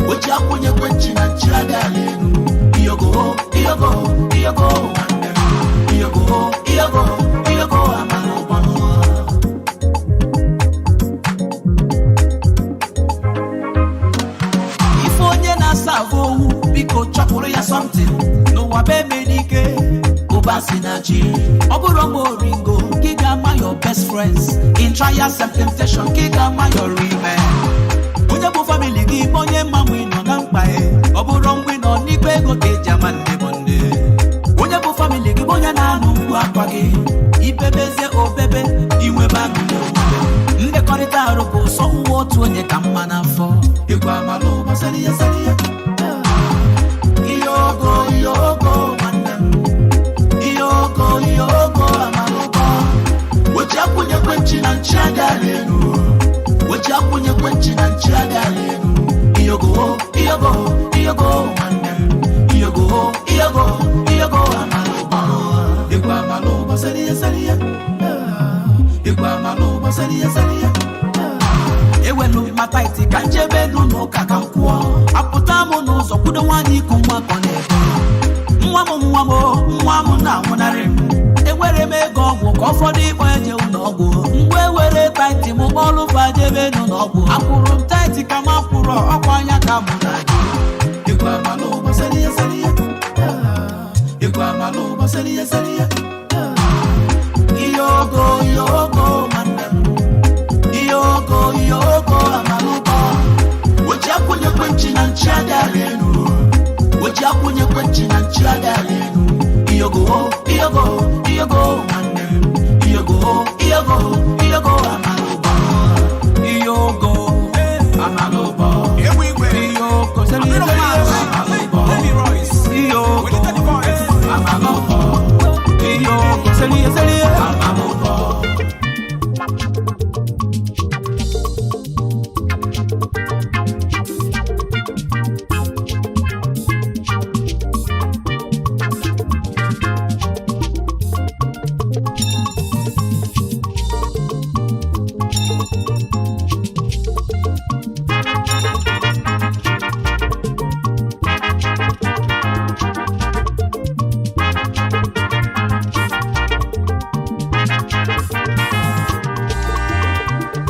wechi akwụnyekwe nchi na nchi adịala elu iyogo iyogo iyogo nwanne iyogo iyogo iyogo amara ụbọnụ. Ife onye na-asa ahụ owu biko chọpụrụ ya something n'ụwa bụ eme n'ike ụba si na chi ọ bụrụ ma oringo ka ị ga-ama your best friends in trials and temptation ka ị ga-ama your remain. Onye bụ family gị bụ onye mma mgbe ị nọ na mkpa ya ọ bụrụ mgbe ị nọ n'ikpe ego ka eji ama nne bụ nne. Onye bụ family gị bụ onye na-anụ mkpu akwa gị ibebezie obebe inwebe aṅụrị omume ndekọrịta arụ bụ sọ uwe otu onye ka mma n'afọ igwe amala ụba seliye seliye. Iyogo iyogo nwanne m iyogo iyogo amala ụba wechi akwụnyekwe nchi na nchi adịala elu wechi akwụnyekwe nchi na nchi adịala elu iyogo iyogo iyogo nwanne m iyogo iyogo iyogo amala ụba igwe amala ụba seliye seliye. Igwe amala ụba seliye seliye. Ewelu mata iti ka njebe elu n'ụka ka m kwụọ apụta m n'ụzọ kwudo nwaanyị iku nwa ka ọ na-ebe nwa m nwa m nwa m na-anwụnarị m enwere m ego ọgwụ ka ụfọdụ ịkpọ eje ụlọọgwụ mgbe were taịtị m kpọlụ fajebe n'ụlọọgwụ akwụrụ m taịtị ka m akwụrụ ọkwa anya ka mụ na gị. Igwe amala ụba seliye seliye. Igwe amala ụba seliye seliye. Iyogo iyogo nwanne m iyogo iyogo amala ụba wechi akwụnyekwe nchi na nchi adịala elu wechi akwụnyekwe nchi na nchi adịala elu iyogo iyogo iyogo nwanne m iyogo iyogo iyogo amala ụba iyogo amala ụba iyogo seliye amala ụba iyogo amala ụba iyogo seliye seliye amala ụba.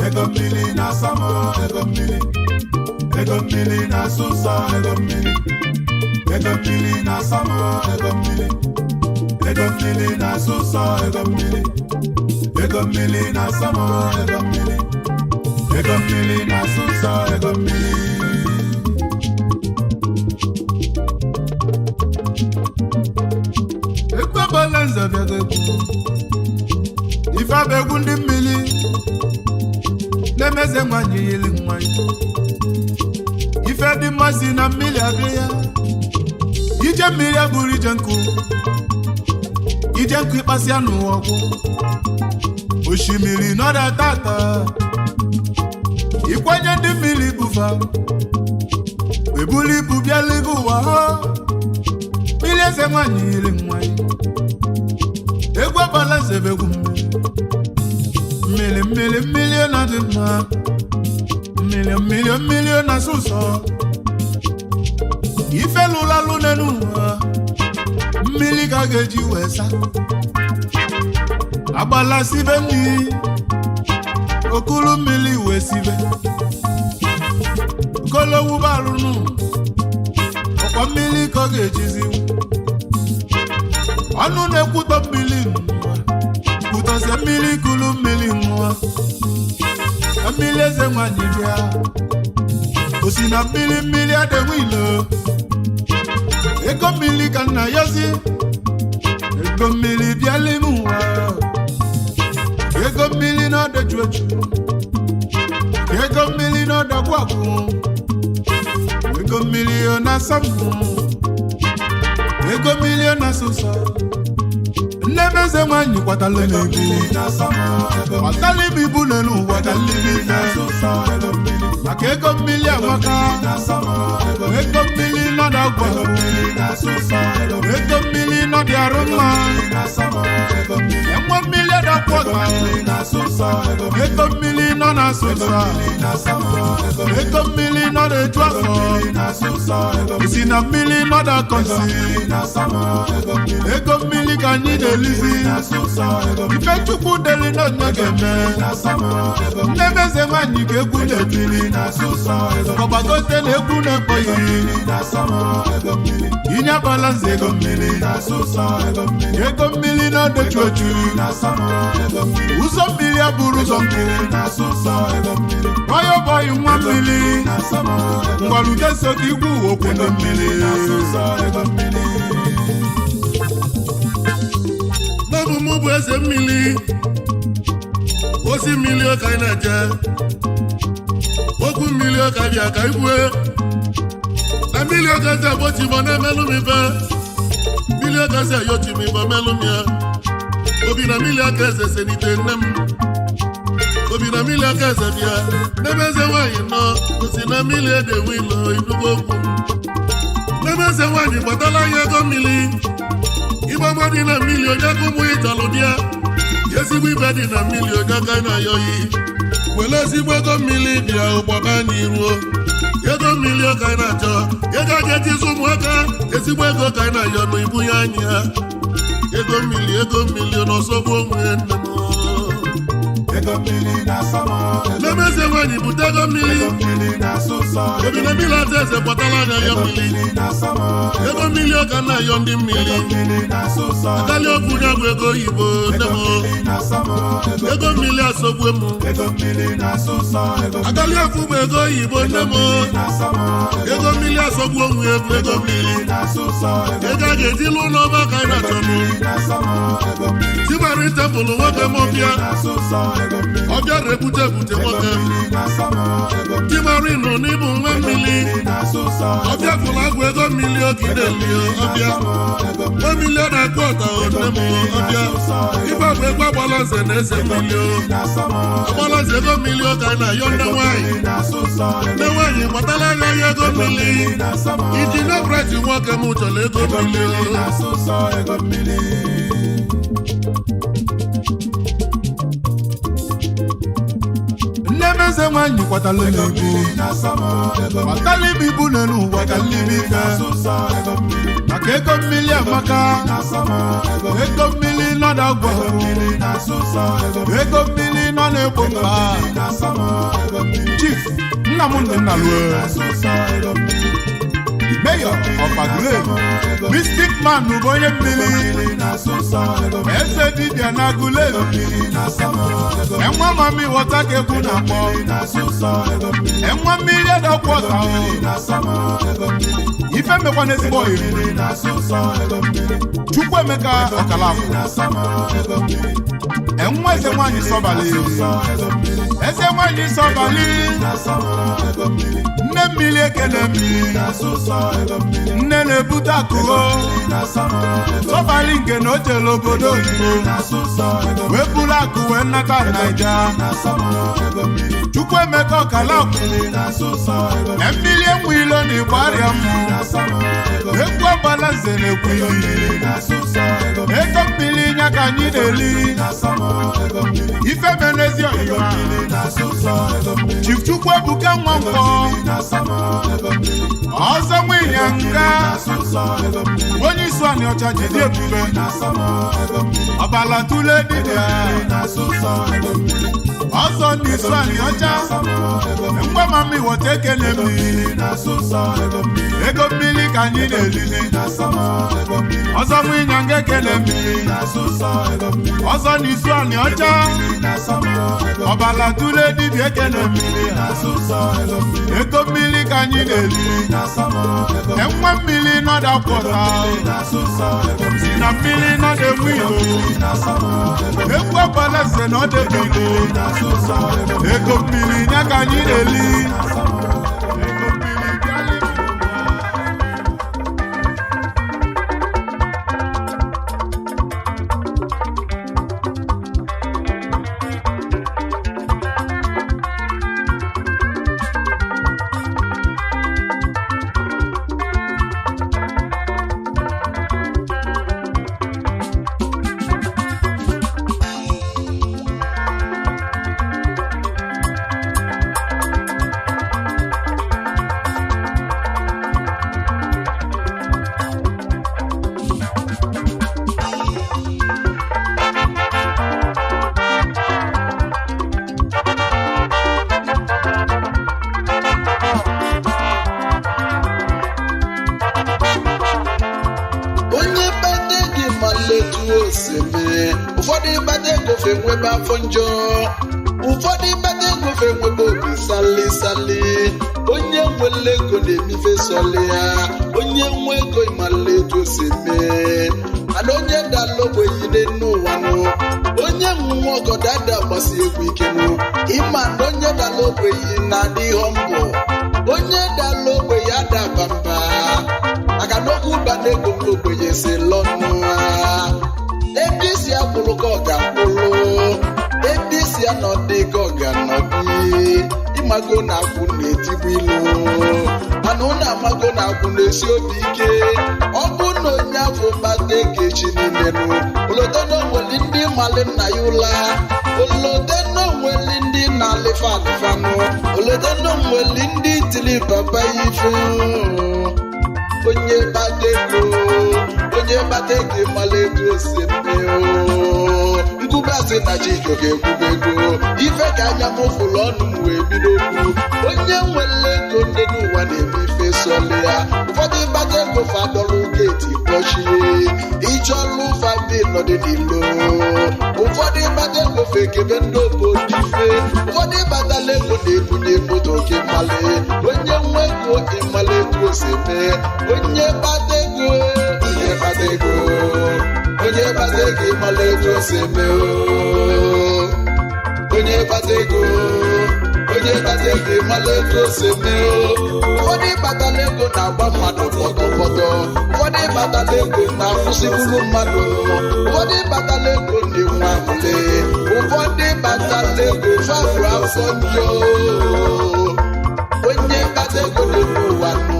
Ego mmiri na-asa m, ego mmiri. Ego mmiri na-asụ ụsọ, ego mmiri. Ego mmiri na-asa m, ego mmiri. Ego mmiri na-asụ ụsọ, ego mmiri. Ego mmiri na-asa m, ego mmiri. Ego mmiri na-asụ ụsọ, ego mmiri. Ekwebala nze bịago egwu. Ife abụ egwu ndị mmiri na-emeze nwanyị yiri nwanyị ife dị mma si na mmiri abịa ya ije mmiri abụrụ ije nkụ ije nkụ ịkpasịa n'ụwa ọgwụ osimiri nọda tata ịkwanye ndị mmiri bụfa ebulu ibu bịa ligo ụwa ha mmiri eze nwanyị yiri nwanyị egwu agbala nzebegwu mmiri mmiri mmiri na-adị mma mmiri mmiri mmiri na-asụ ụsọ ife lụlalụ n'elu ụwa mmiri ka a ga-eji wee sa agbala sibe mmiri okulu mmiri wee sibe okolowu balụnụ ọkwa mmiri ka ọ ga-ejizi ọnụ na-ekwutọ mmiri nwa kwutọzie mmiri kulu mmiri nwa mmiri eze nwanyị bịa. Osi na mmiri mmiri adịnwe ilo. Ego mmiri ka nna ya zi. Ego mmiri bịala ime ụwa. Ego mmiri na-ọdọ ju eju. Ego mmiri na-ọdọ agwụ agwụ. Ego mmiri ọ na-asa mbụ. Ego mmiri ọ na-asụ ụsọ. Nne m eze nwanyị kwatala m ibu. Kwatala m ibu n'elu ụwa ka nliri ife. Maka ego mmiri amaka. Ego mmiri nọ na-agwụ agwụ. Ego mmiri nọ dị arụ mma. Enwe mmiri adakwu ọta. Ego mmiri nọ na-asụ ụsọ. Ego mmiri nọ na-eju afọ. Isi na mmiri nọ na-akọ nsị. Ego mmiri ka anyị na-elizi. Ife Chukwu deli na onye ga-eme. Nne m eze nwanyị ka egwu na-etiri. Kọgbagote na egwu na-ekpo ya. Inye agbala nze ego mmiri. Ego mmiri na-odechu ochu. Ụzọ mmiri abụrụ ụzọ nkụ. Bọyọ bọyị nwa mmiri. Ngwalude so ka igwu okwu na mmiri. N'ọbụ mụ bụ eze mmiri, osi mmiri ọka anyị na-eje, okwu mmiri ọka bịa ka ikwue, na mmiri ọka si agbochi ma na-emelụ m ife, mmiri ọka si ayochi m ife melụ m ya, obi na mmiri aka eze senite nne m, obi na mmiri aka eze bịa, n'ebe eze nwaanyị nọ, osi na mmiri edewe ilo inugo okwu m, n'ebe eze nwaanyị gbatala anyị ego mmiri. Ịgba dị na mmiri onye aka ụmụ ịtalụ bịa, ezigbo ibe dị na mmiri onye aka na-ayọghị. Were ezigbo ego mmiri bịa ụgbọba anyị ruo. Ego mmiri ka anyị na-achọ, ego a ga-ejizi ụmụaka, ezigbo ego ka anyị na-ayọ na ibu ya anyị ha. Ego mmiri n'ọsọgbu onwe nne m. N'ebe eze nwaanyị bute ego mmiri. Obi na mmiri ata eze kpọtara anya ya mmiri. Ego mmiri ọka na-ayọ ndị mmiri. Agali okwu ya bụ ego oyibo nne m. Ego mmiri asọgbu m. Agali okwu bụ ego oyibo nne m. Ego mmiri asọgbu onwe bụ ego mmiri. Ego a ga-eji lụ ụlọ ọba ka anyị na-achọ m. Chibari tebụl nwoke m ọbịa. Ọbịa rebute ebute nwoke. Chibari nọ n'ịbụ nwa mmiri. Ọbịa fụrụ agwụ ego mmiri ogide lie ọbịa. Nwa mmiri ọ na-akụ ọta nne m ọbịa. Ife bụ ego agbala nze na eze mmiri o. Agbala nze ego mmiri ọ ka anyị na-ayọ nne nwaanyị. Nne nwaanyị gbatala anya ya ego mmiri. Iji na breti nwoke m chọrọ ego mmiri o. Nne m eze nwanyị kwatala m ibu. Kwatala m ibu n'elu ụwa ka nliri ife. Maka ego mmiri amaka. Ego mmiri nọ na-agwụ. Ego mmiri nọ na-egbo mkpa. Chief Nnamdi Nnalue, Mayor of Aguleri, Mystic Man bụ onye mmiri. Eze dibịa na Aguleri. Enwe mami wọta ka egwu na-akpọ. Enwe mmiri adakwu ọta. Ife mmekwa n'ezigbo oyiri. Chukwuemeka Ọkalafụ. Enwe eze nwaanyị sọbalị. Eze nwaanyị sọbalị. Nne mmiri ekele mmiri. Nne na-ebute akụgo. Sọbalị nke na o jere obodo oyibo. Wee buru akụ wee nata Naija. Chukwuemeka Ọkalafụ. Mmiri enwe ilo na Igbo arịa mmụ. Egwu agbala nze na-ekwu ili. Ego mmiri nya ka anyị na-eli. Ife menezi ọyịma. Chief Chukwuebuka Nwankwọ. Ọzọ Nwinyanga. Onye isi anị ọcha jide ebube. Ọbala tule dibịa. Ọzọ ndị isi anị ọcha. Ngwa mami wọta ekele mmiri. Ego mmiri ka anyị na-elili. Ọzọ nwa ịnya ekele m. Ọzọ n'izu anị ọcha. Ọbala tụle dibịa, ekele m. Ego mmiri ka anyị na-eri. Enwe mmiri nọda kwọta si na mmiri nọda enwe ilo. Egwu agbala eze na ọdebe ilo. Ego mmiri ya ka anyị na-eli. Ego mmiri bịala. Onye kpata ego mala etu o si eme. Ụfọdụ kpata ego fe nwebe afọ njọ, ụfọdụ kpata ego fe nwebe obi sali sali. Onye nwere ego na-emife sọli ya. Onye nwe ego mala etu o si eme, mana onye dala ogbenye n'ụwa nụ, onye nwe ọgọdọ ada agbasi egwu ike nụ. Ịma na onye dala ogbenye na-adị ihe mbụ, onye dala ogbenye ada bamba, maka na okwu ụba na-ego m ogbenye si lọnụ ha. Ebe isi akwụrụ ka ọ ga-akwụrụ, ebe isi anọdị ka ọ ga-anọdị. Ịmago na akwụ na-etigbu ilu, mana ụnụ amago na akwụ na-esi obi ike. Ọ bụ na onye afọ kpata ego echi niile nụ, olote na onweli ndị mali nna ya ụla, olote na onweli ndị na-alịfa alịfanụ, olote na onweli ndị tili papa ya ife. Onye kpata ego, onye kpata ego ịmala etu o si eme o. Nkwube asị na Chijioke ekwube ego ife ka anya m fụrụ ọnụ m wee bido okwu. Onye nwere ego ndị n'ụwa na-eme ife sọlị ya. Ụfọdụ kpata ego fadọrọ geeti kpọchie, ịchọlụ fadị nọdị n'ilo. Ụfọdụ kpata ego fekebe ndị obodo ife. Ụfọdụ kpatala ego na-ebunye moto oke mmalị. Onye nwe ego ịmala etu o si eme. Onye kpata ego, onye kpata ego, onye kpata ego ịmala etu o si eme o. Onye kpata ego, onye kpata ego ịmala etu o si eme o. Ụfọdụ kpatala ego na-agba mmadụ pọtọpọtọ, ụfọdụ kpatala ego na-akwụsịburu mmadụ, ụfọdụ kpatala ego na-enwe aṅụrị, ụfọdụ kpatala ego fafuru afọ njọ. Onye kpata ego dị n'ụwa nụ,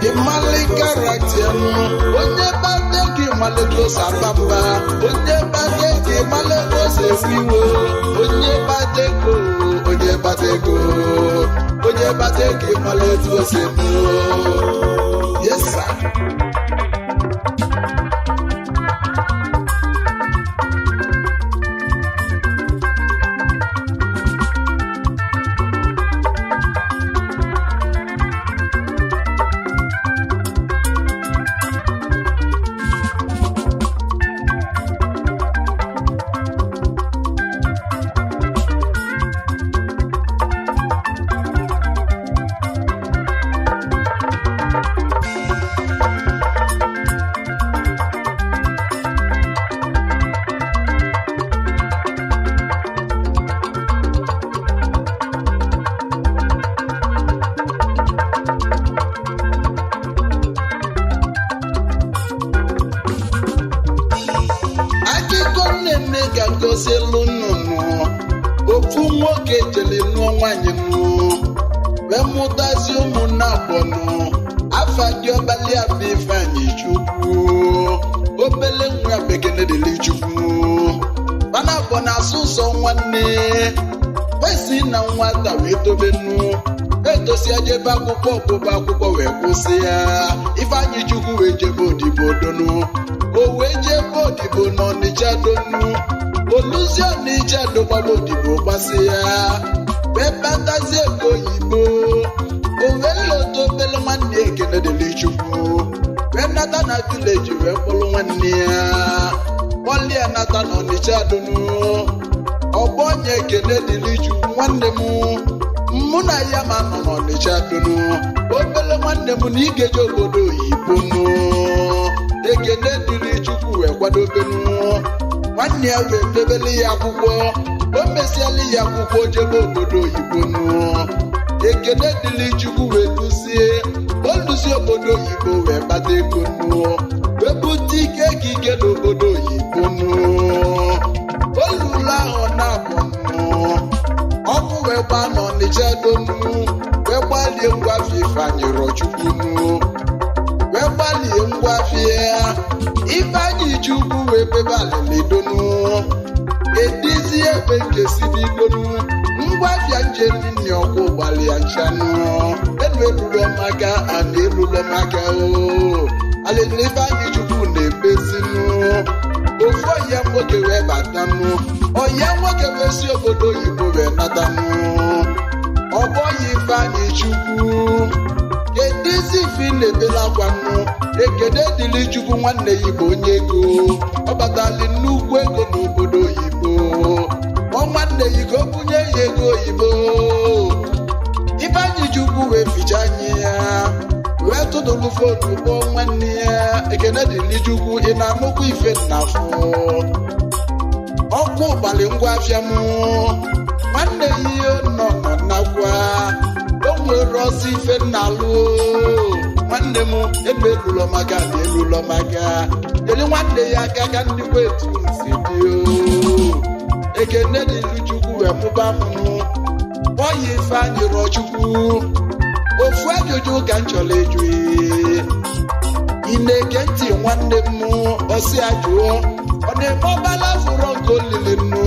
ịmalị karakta nụ. Onye kpata ego ịmalị ka o si aba mba, onye kpata ego ịmalị ka o si efu iwe. Onye kpata ego, onye kpata ego, onye kpata ego ịmalị etu o si eme o. Yes sir. Akụkọ nne ka ngozi elu nnụnụ. Ofu nwoke jere nụọ nwaanyị nụ, wee mụtazi ụmụnne abụọ nụ. Afa dị ọbalị abụ Ifeanyị Chukwu, obele nwa bekene dịrị Chukwu. Mana abụọ na-asụ ụsọ nwanne kwesị na nwata wee tobenu etosia jebe akwụkwọ, ọgụgụ akwụkwọ wee kwụsị ya. Ifeanyị Chukwu wee jebe odibo donu. O wee jebe odibo n'Ọnịcha donu. Oluzi Ọnịcha dogbara odibo gbasị ya, wee kpatazie ego oyibo. O wee lota obele nwanne, ekene dịrị Chukwu, wee na Nata na village wee kpọrọ nwanne ya kpọlie nata na Ọnịcha donu. Ọgbọ onye ekene dịrị Chukwu nwanne m, mụ na ya ma nọ n'Ọnịcha donu. Obele nwanne m na igeje obodo oyibo nụ. Ekene dịrị Chukwu wee kwadobenu nwanne ya wee debele ya akwụkwọ. O mesiala ya akwụkwọ jebe obodo oyibo nụ. Ekene dịrị Chukwu wee duzie oluzi obodo oyibo wee kpata ego nụ, wee bute ike ekike n'obodo oyibo nụ. Olulu ahụ na-abụ nụ ọkụ wee gbaa n'Ọnịcha donu, wee gbalie ngwa afịa Ifeanyị Rọchukwu nụ, wee gbalie ngwa afịa Ifeanyị Chukwu wee bebe alịlị donu. Edizie ebe nke si n'idonu ngwa afịa nje nne ọkụ gbalịa nchanụ enu elulo maka ana elulo maka o alịlị Ifeanyị Chukwu na-ebezinu. Ofu ọya nwoke wee batanụ, ọya nwoke wee si obodo oyibo wee natanụ. Ọbọ ya Ifeanyị Chukwu, kedizi ife ị na-ebela akwanụ? Ekene dịrị Chukwu nwanne ya bụ onye ego, ọ batali nnukwu ego n'obodo oyibo. Ọ nwanne ya ka o bunye ya ego oyibo. Ifeanyị Chukwu wee ficha anyị ya wee tụtụrụ fonu kpọọ nwanne ya. Ekene dịrị Chukwu, ị na-anụkwa ife nnafụ ọkụ ụbalị ngwa afịa m. Nwanne ya ihe nọ nọ nakwa o nwere ọsọ ife nnalụ. Nwanne m enu elulọ maka na elulọ maka nyere nwanne ya aka ka ndịkwa etu nsi dị o. Ekene dịrị Chukwu wee mụba mụnụ ọya Ifeanyị Rọchukwu. Ofu ajụjụ ka m chọrọ ịjụ, ị na-ege ntị nwanne m? Ọsị ajụọ, ọ na-eme ọbala fụrọ nke olili nnu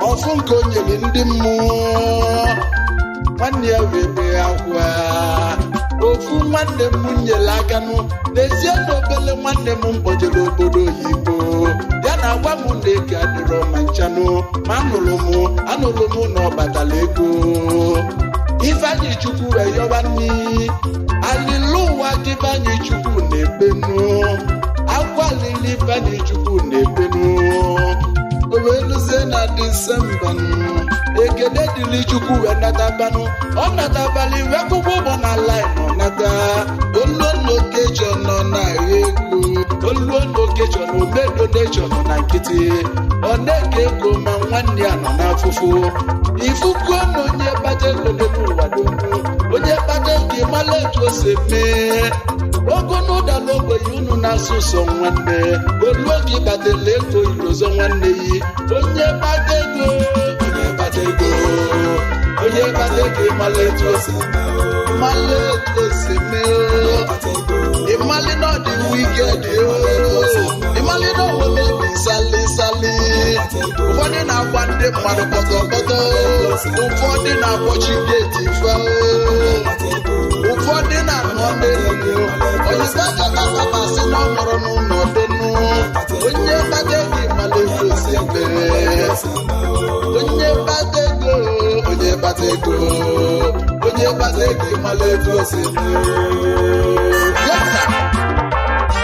ọfụ nke o nyere ndị mmụọ. Nwanne ya wee bee akwa. Ofu nwanne m nyere aka nụ n'ezie na obele nwanne m mkpọjere obodo oyibo ya na agwa m na ego adịrọ ma nchanụ, ma anụrụ m na ọ batala ego. Ifeanyị Chukwu wee yọba nni alịlị ụwa ka Ifeanyị Chukwu na-ebenu akwa alịlị Ifeanyị Chukwu na-ebenu. O wee lụzie na Disemba nụ, ekene dịrị Chukwu wee natabanụ. Ọ natabalị wee kwụkwọ ụgbọ na laịn ọ nata oluonokechọ nọ na ego oluonokechọ na omedonechọ nọ na nkịtị ọ na-eke ego ma nwanne ya nọ n'afụfụ. Ifukuo na onye kpata ego n'ụwa donu, onye kpata ego ịmala etu o si mee ogo n'ụda n'ogbenye unu na-asụ ụsọ nwanne olu oge ịkpatala ego ilozo nwanne yi. Onye kpata ego, onye kpata ego, onye kpata ego ịmala etu o si mala etu o si mee. Ịmalị na ọ dị wiked, ịmalị na onwere obi sali sali. Ụfọdụ na-agba ndị mmadụ kpọtọkpọtọ, ụfọdụ na-akpọchi geeti fe, ụfọdụ na-anọ n'elu oyibo chọta papa sị na ọ mụrụ n'ụlọ donu. Onye kpata ego ịmala etu o si mee. Onye kpata ego, onye kpata ego, onye kpata ego ịmala etu o si mee. Yes, sir.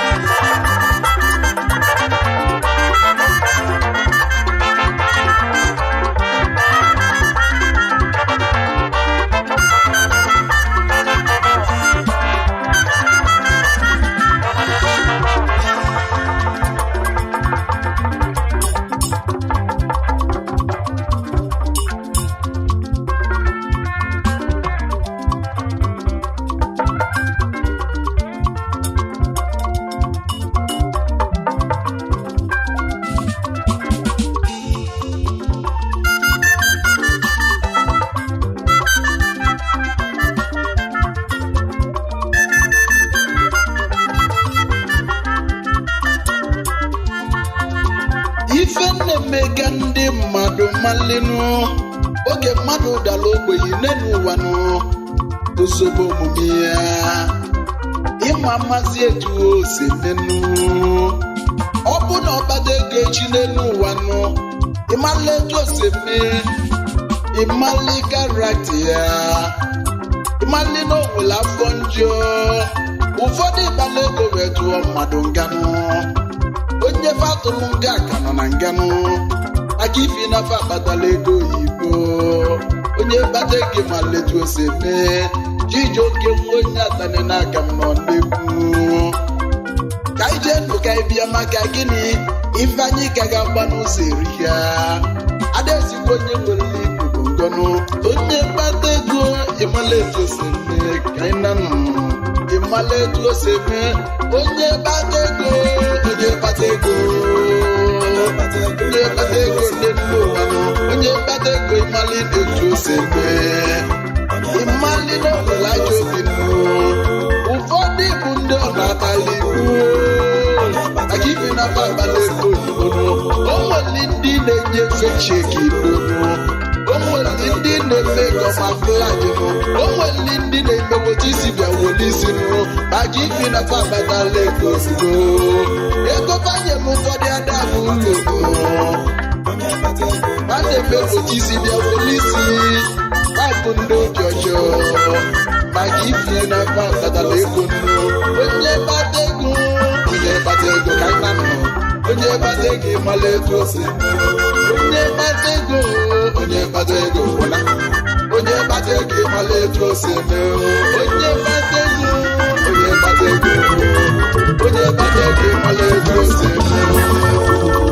Ife na-emega ndị mmadụ malinu oge mmadụ dara ogbenye n'elu ụwa nụ ozugbo omume ya ịma mmasị etu o si menu. Ọ bụ na ọkpata ego echi n'elu ụwa nụ ịmala etu o si eme, ịmali karakta ya, ịmali na o nwere afọ njọ. Ụfọdụ ịkpala ego wee tụọ tụọ mmadụ nganụ. Onye fa tụrụ nga ka nọ na nganụ, maka ifi na fa kpatala ego oyibo. Onye kpata ego ma letu ose mee. Chijioke nwa onye atani n'aka m nọ n'egwu. Ka anyị jee ndụ ka anyị bịa, maka gịnị? Ife anyị ka ga-agba n'ụzọ erika. Adaezigbo onye nwere ikuku ngọnụ. Onye kpata ego ịmala etu o si eme. Ka anyị na nụ ịmala etu o si eme. Onye kpata ego, onye kpata ego, onye kpata ego ndị nnu ụwa nụ. Onye kpata ego ịmala etu o si eme, ịmali na ọbụla ajọ obi nụ. Ụfọdụ bụ ndị ọ na-abalị maka ife na afa abalị ego oyibo nụ. O nwere ndị na-enyefe cheki n'onu, o nwere ndị na-eme gọma flag nụ, o nwere ndị na-emewota isi bịa wole isi nụ, maka ife na afa abatala ego ozugbo. Ego banye m ụfọdụ ada bụ ụlọ a na-eme otu isi bịa wole isi bụ ndị obi ọjọọ, maka ife na afa abatala ego nnu. Onye kpata ego, onye kpata ego, ka nna nọ. Onye kpata ego ịmala etu o si eme. Onye kpata ego, onye kpata ego gwụla. Onye kpata ego ịmala etu o si eme. Onye kpata ego, onye kpata ego, onye kpata ego ịmala etu o si eme.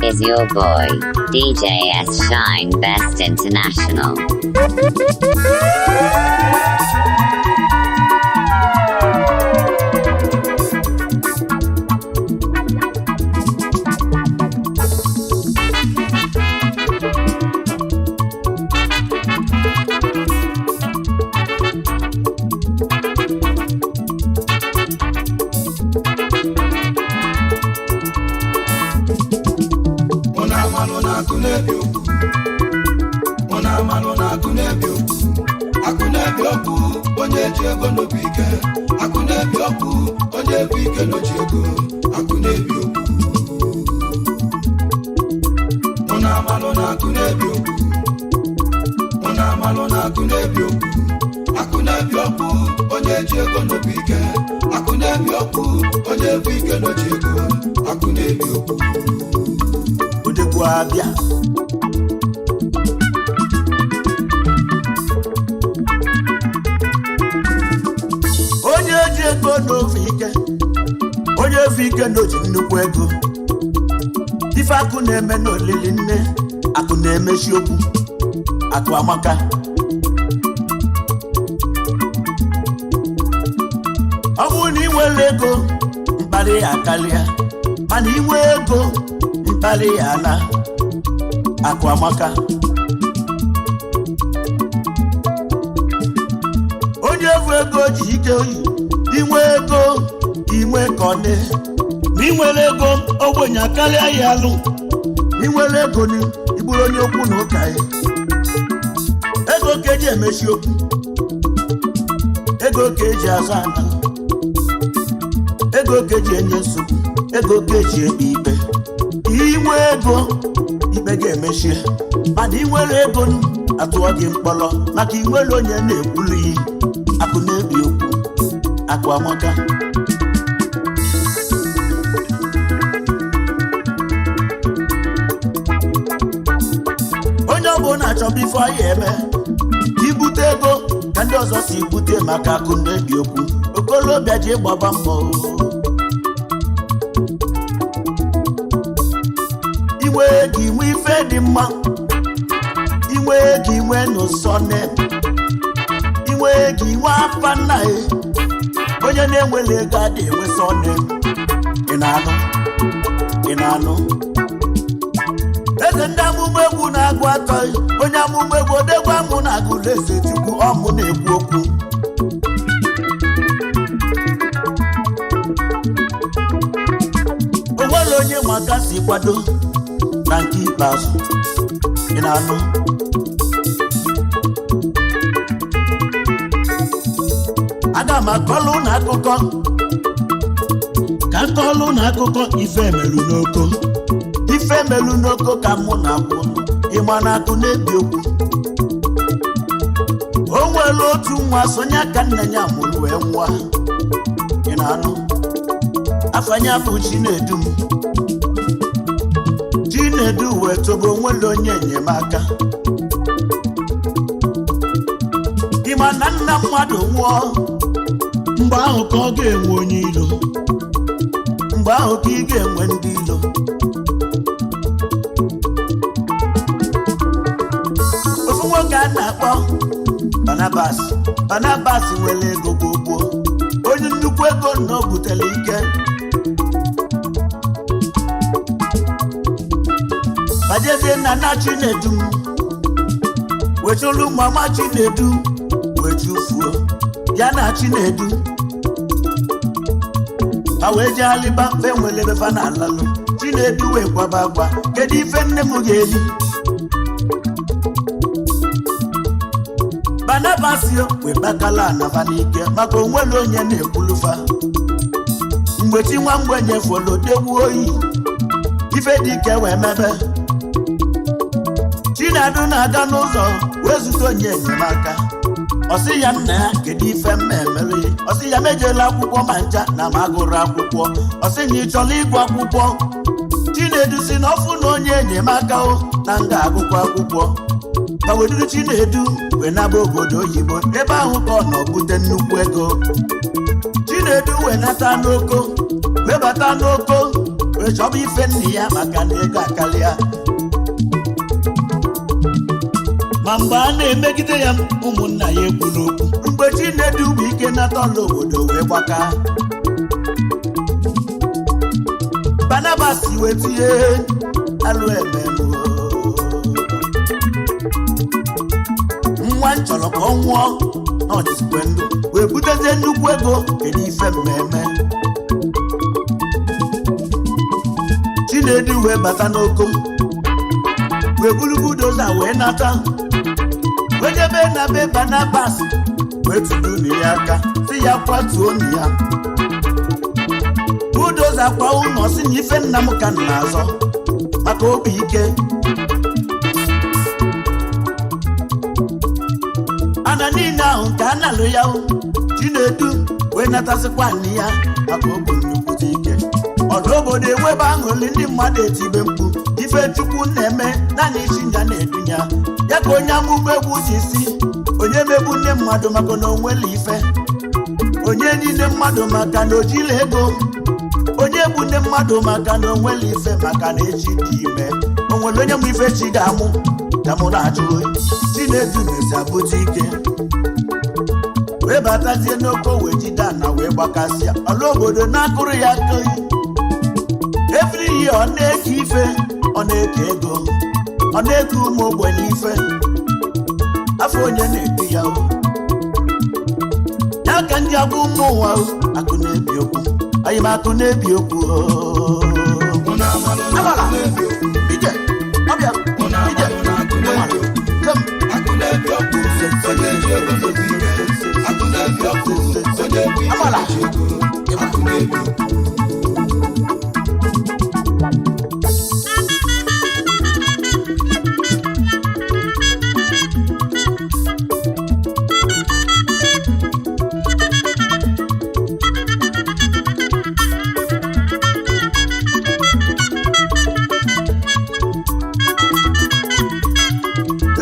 Is your boy, DJ S Shine Best International. Ụnụ amalụ na akụ na-ebi okwu, ụnụ amalụ na akụ na-ebi okwu, akụ na-ebi okwu, onye ji ego n'obi ike, akụ na-ebi okwu, onye bụ ike n'oji ego, akụ na-ebi okwu. Ụnụ amalụ na akụ na-ebi okwu, ụnụ amalụ na akụ na-ebi okwu, akụ na-ebi okwu, onye ji ego n'obi ike, akụ na-ebi okwu, onye bụ ike n'oji ego, akụ na-ebi okwu. Odegwu abịa. Onye ji ego n'ofe ike, onye ofe ike n'oji nnukwu ego. Ife akụ na-eme n'olili nne, akụ na-emechi okwu, akụ amaka. Ọ bụrụ na ị nwere ego, mkparị ya akarịa, mana ị nwee ego, mkparị ya ala. Akụ amaka. Onye bụ ego ji ike oyi, inwe ego inwe ka ọ dị. Ma ị nwere ego, ogbenye akarịa ya alụ. Ma ị nwere ego ni iburu onye okwu na ụka ya. Ego ka eji emechi okwu, ego ka eji aza ana, ego ka eji enye nsogbu, ego ka eji ekpe ikpe. Inwe ego, ikpe ga-emechie, mana inwere ego atụọ gị mkpọrọ, maka inwere onye na-ekwulu yi. Akụ na-ebi okwu, akụ amaka. Onye ọbụla achọba ife ọ ya eme ka ibute ego ka ndị ọzọ si bute, maka akụ na-ebi okwu. Okolobịa ji gbaba mbọ, inwe ego inwe ife dị mma, inwe ego inwe n'ụsọ nne, inwe ego inwe afa nna ya. Onye na-enwere ego adị enwe sọ nne. Ị na-anụ? Ị na-anụ? Eze ndị amụma egwu na-agụ atọ, onye amụma egwu odegwu amụ na-agụ eze Chukwu ọmụ na-ekwu okwu. O nwere onye maka si kwado na nke ikpeazụ. Ị na-anụ? Aga m akọlụ na akụkọ ka Nkọlụ na akụkọ ife melu n'oko, ife melu n'oko ka mụ na-akwụ. Ịma na akụ na-ebi okwu. O nwere otu nwa sonye aka nna ya mụrụ wee nwa. Ị na-anụ afanya bụ Chinedu m. Chinedu wee togo nwere onye enyemaka. Ịma na nna mmadụ nwụọ, mgbe ahụ ka ọ ga-enwe onye ilo, mgbe ahụ ka ị ga-enwe ndị ilo. Ofu nwoke a na-akpọ Barnabas. Barnabas nwere ego gbogbo, onye nnukwu ego na o butere ike. Bajezie na nna Chinedu wechụrụ mama Chinedu wee tufuo ya na Chinedu. Ha wee jee alịba mfe nwere ebe fa na-alalụ. Chinedu wee kwaba akwa, kedu ife nne m ga-eli? Barnabas wee bakala anaba n'ike maka onwere onye na-ekwulufa. Mgbe chi nwa mgbenye folo degbu oyi, ife dị ike wee mebe. Chinedu na-aga n'ụzọ wee zute onye enyemaka. Ọ sị ya, nna ya, kedu ife mma emere? Ọ sị ya, mejela akwụkwọ ma ncha na ma agụrụ akwụkwọ. Ọ sị na ị chọrọ ịgụ akwụkwọ. Chinedu si na ọfụ na onye enyemaka o na nga agụkọ akwụkwọ. Ma weduru Chinedu wee naba obodo oyibo, ebe ahụ ka ọ nọ bute nnukwu ego. Chinedu wee nata n'oko, wee bata n'oko, wee chọba ife nna ya maka na ego akarịa. Ma mgbe a na-emegide ya, ụmụnna ya ekwu n'okwu. Mgbe Chinedu bụ ike nata ọla obodo wee gbaka, Barnabas wee tinye alụ emem. Nwa m chọrọ ka ọ nwụọ na ọdịzikwe ndụ wee butezie nnukwu ego, kedu ife mmemme? Chinedu wee bata n'oko, wee buru budoza wee nata, wee jebe na be Barnabas, wee tụrụ ya aka si ya kwatuo nu ya. Budoza kwa ụlọ si na ife nna m ka m na-azọ maka obi ike. Ana niile ahụ nke a na-alụ ya, Chinedu wee natasịkwa nne ya maka obi nnukwute ike. Ọdụ obodo enwebe aṅụrị, ndị mmadụ etibe mkpu ife Chukwu na-eme, naanị isi ya na-edunya ya ka onye amụma egwu si si onye megbu nne mmadụ maka na onwere ife, onye niile mmadụ maka na ojila ego, onye egbu nne mmadụ maka na onwere ife, maka na echi dị ime onwere onye mụ ife chi ga-amụ ka mụ na-achụ. Chinedu mesi abụta ike wee batazie n'oko, wee jide ana wee gbakasịa ọla obodo na-akụrụ ya aka. Every year ọ na-eke ife, ọ na-eke ego, ọ na-eke ụmụ ogbenye ife afọ onye na-ebi ya o. Ya ka ndị agwa ụmụ ụwa o, akụ na-ebi okwu, anyị ma akụ na-ebi okwu o. Agbala, ije, ọbịa, ije, amala, jem. Amala,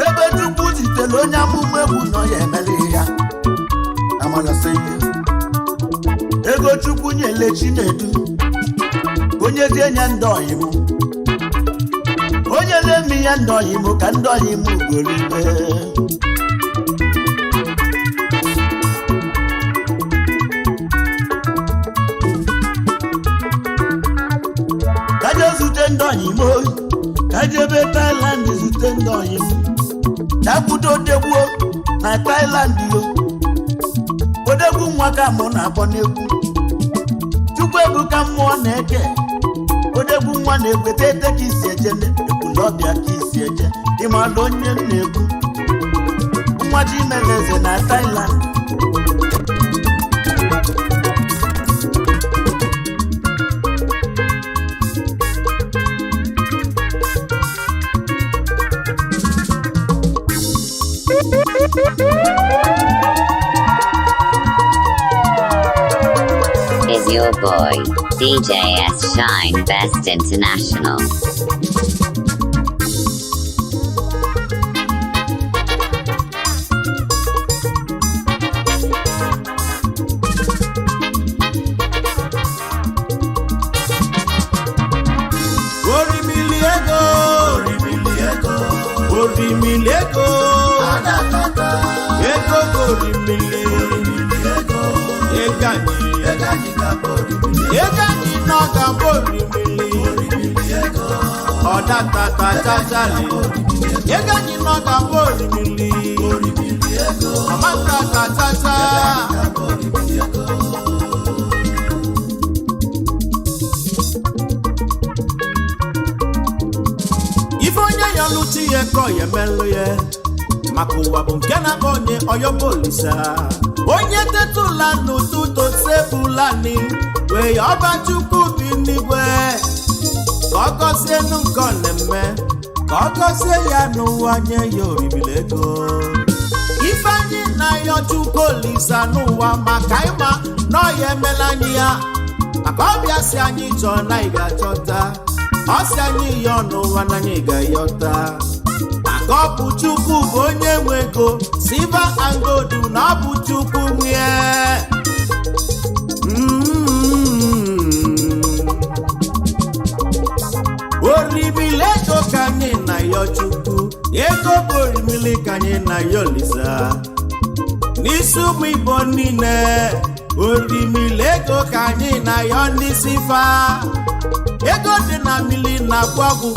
ebe Chukwu zitere onye amụma egwu nọ ya emere ya amalasa ihe ego. Chukwu nyele Chinedu onye zie nye ndị ọyị m, onye na-emi ya ndị ọyị m ka ndị ọyị m ugolibe. Ka je zute ndị ọyị m oyi, ka jebe Thailand zute ndị ọyị m, ka kwudo odegbuo na Thailand yo. Odegwu nwa ka mụ na-akpọ n'egwu, Chukwu ebuka mmụọ na-eke. Odegwu nwa na-ekweta ete ka isi eje, ekwulọbịa ka isi eje. Ịmalụ onye m na-egwu, nwa Chimeleze na Thailand. Is your boy, DJ S Shine Best International. Orimili ego, orimili ego, orimili ego, ego bụ orimili, ego anyị, ego anyị nọ ga-abụ orimili, ọdatata chachali, ego anyị nọ ga-abụ orimili, ọmatata chacha. Ife onye ya lụchi ya ka ọ ya emelụ ya, maka ụwa bụ nke na-akpọ onye ọyọbụ olisa. Onye tetụla n'ụtụtụ sebulani wee ya ọba Chukwu bi n'igwe ka ọ gọzie nụ nke ọ na-eme, ka ọ gọzie ya n'ụwa, nye ya oribili ego. Ife anyị na-ayọ Chukwu Olisa n'ụwa, maka ịma na ọ ya emela anyị ya, maka ọbịa si anyị chọọ na anyị ga-achọta, ọ sị anyị yọọ n'ụwa na anyị ga-ayọta, maka ọ bụ Chukwu bụ onye nwe ego, silver and gold, na ọ bụ Chukwu nwe. Orimili ego ka anyị na-ayọ Chukwu, ego bụ orimili ka anyị na-ayọ Olisa n'isi ụmụ Igbo niile. Orimili ego ka anyị na-ayọ n'isi fa. Ego dị na mmiri na-agwụ agwụ,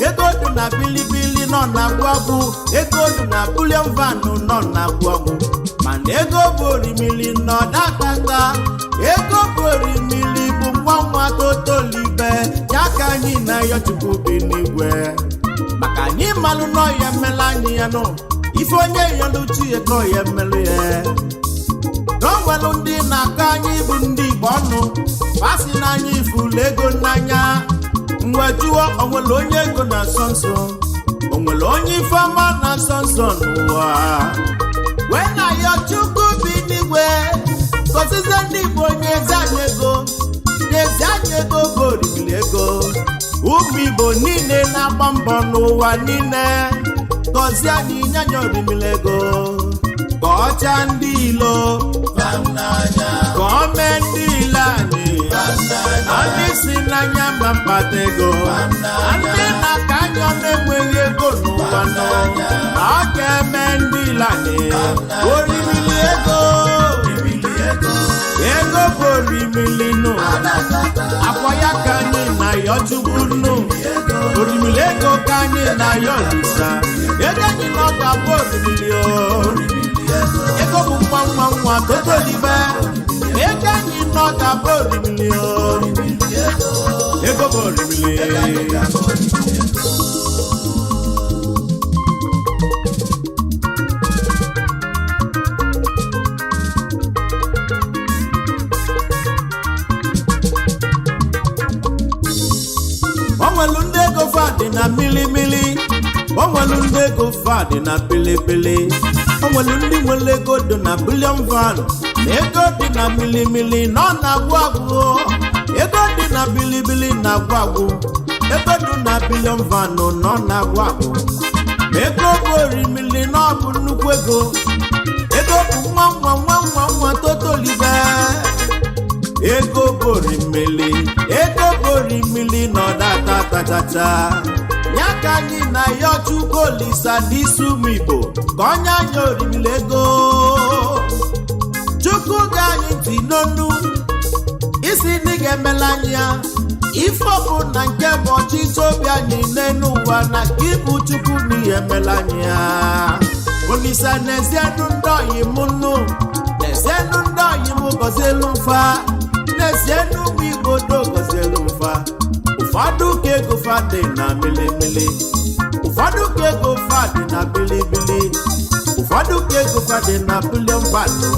ego dị na bilibili nọ na-agwụ agwụ, ego dị na bullion van nọ na-agwụ agwụ, mana ego bụ orimili nọ datata. Ego bụ orimili bụ nwa nwa totolibe ya ka anyị na-ayọ Chukwu bi n'igwe, maka anyị malụ nọ ya emela anyị ya nụ. Ife onye yọlụ chi ya ka ọ ya emelụ ya. N'onwelu ndị na-akọ anyị bụ ndị Igbo ọnụ fasị na anyị ifulu ego n'anya. Mgbe jụọ, onwere onye ego na-asọ nsọ? Onwere onye ifeọma na-asọ nsọ n'ụwa? Wee na ya Chukwu bi n'igwe gọzizie ndị Igbo, nyezi anyị ego, nyezi anyị ego bụ oribili ego. Ụmụ Igbo niile na-agba mbọ n'ụwa niile, gọzie anyị, nye anyị orimili ego, ka ọcha ndị ilo, ka ọ mee ndị ile anyị, ndị si n'anya ma mkpata ego, ndị na-aka anya na-enweghị ego n'ụwa nọ na ọ ga-eme ndị ile anyị. Orimili ego, ego bụ orimili nụ akwa ya ka anyị na-ayọ Chukwu nụ. Orimili ego ka anyị na-ayọ Olisa, ego anyị na ọ ga-abụ orimili o. Ego bụ nwa nwa nwa totolibe, ego anyị nọ ga-abụ orimili o. Ego bụ orimili. Onwelu ndị ego fa dị na milimili, onwelu ndị ego fa dị na pilipili, onwelu ndị nwere ego dị na billion van. Na ego dị na milimili na ọ na-agwụ agwụ, ego dị na bilibili na-agwụ agwụ, ego dị na billion van na ọ na-agwụ agwụ. Ma ego bụ orimili na ọ bụ nnukwu ego. Ego bụ nwa nwa nwa nwa nwa totolibe. Ego bụ orimili, ego bụ orimili na ọdata tachacha ya ka anyị na ya Chukwu Olisa n'isi ụmụ Igbo, ka onye anyị orimili ego. Chukwu ga anyị ntị n'onu isi ndị ga-emela anyị ya. Ife ọbụla nke bụ ọchịchọ obi anyị n'elu ụwa na nke ịbụ Chukwu n'ihe emela anyị ya. Olisa n'ezienụ ndị oyi m nụ, n'ezienụ ndị oyi m, gọzielu mfa. N'ezienụ ụmụ Igbo do, gọzielu mfa. Ụfọdụ ka ego fa dị na milimili, ụfọdụ ka ego fa dị na bilibili, ụfọdụ ka ego fa dị na billion vanụ,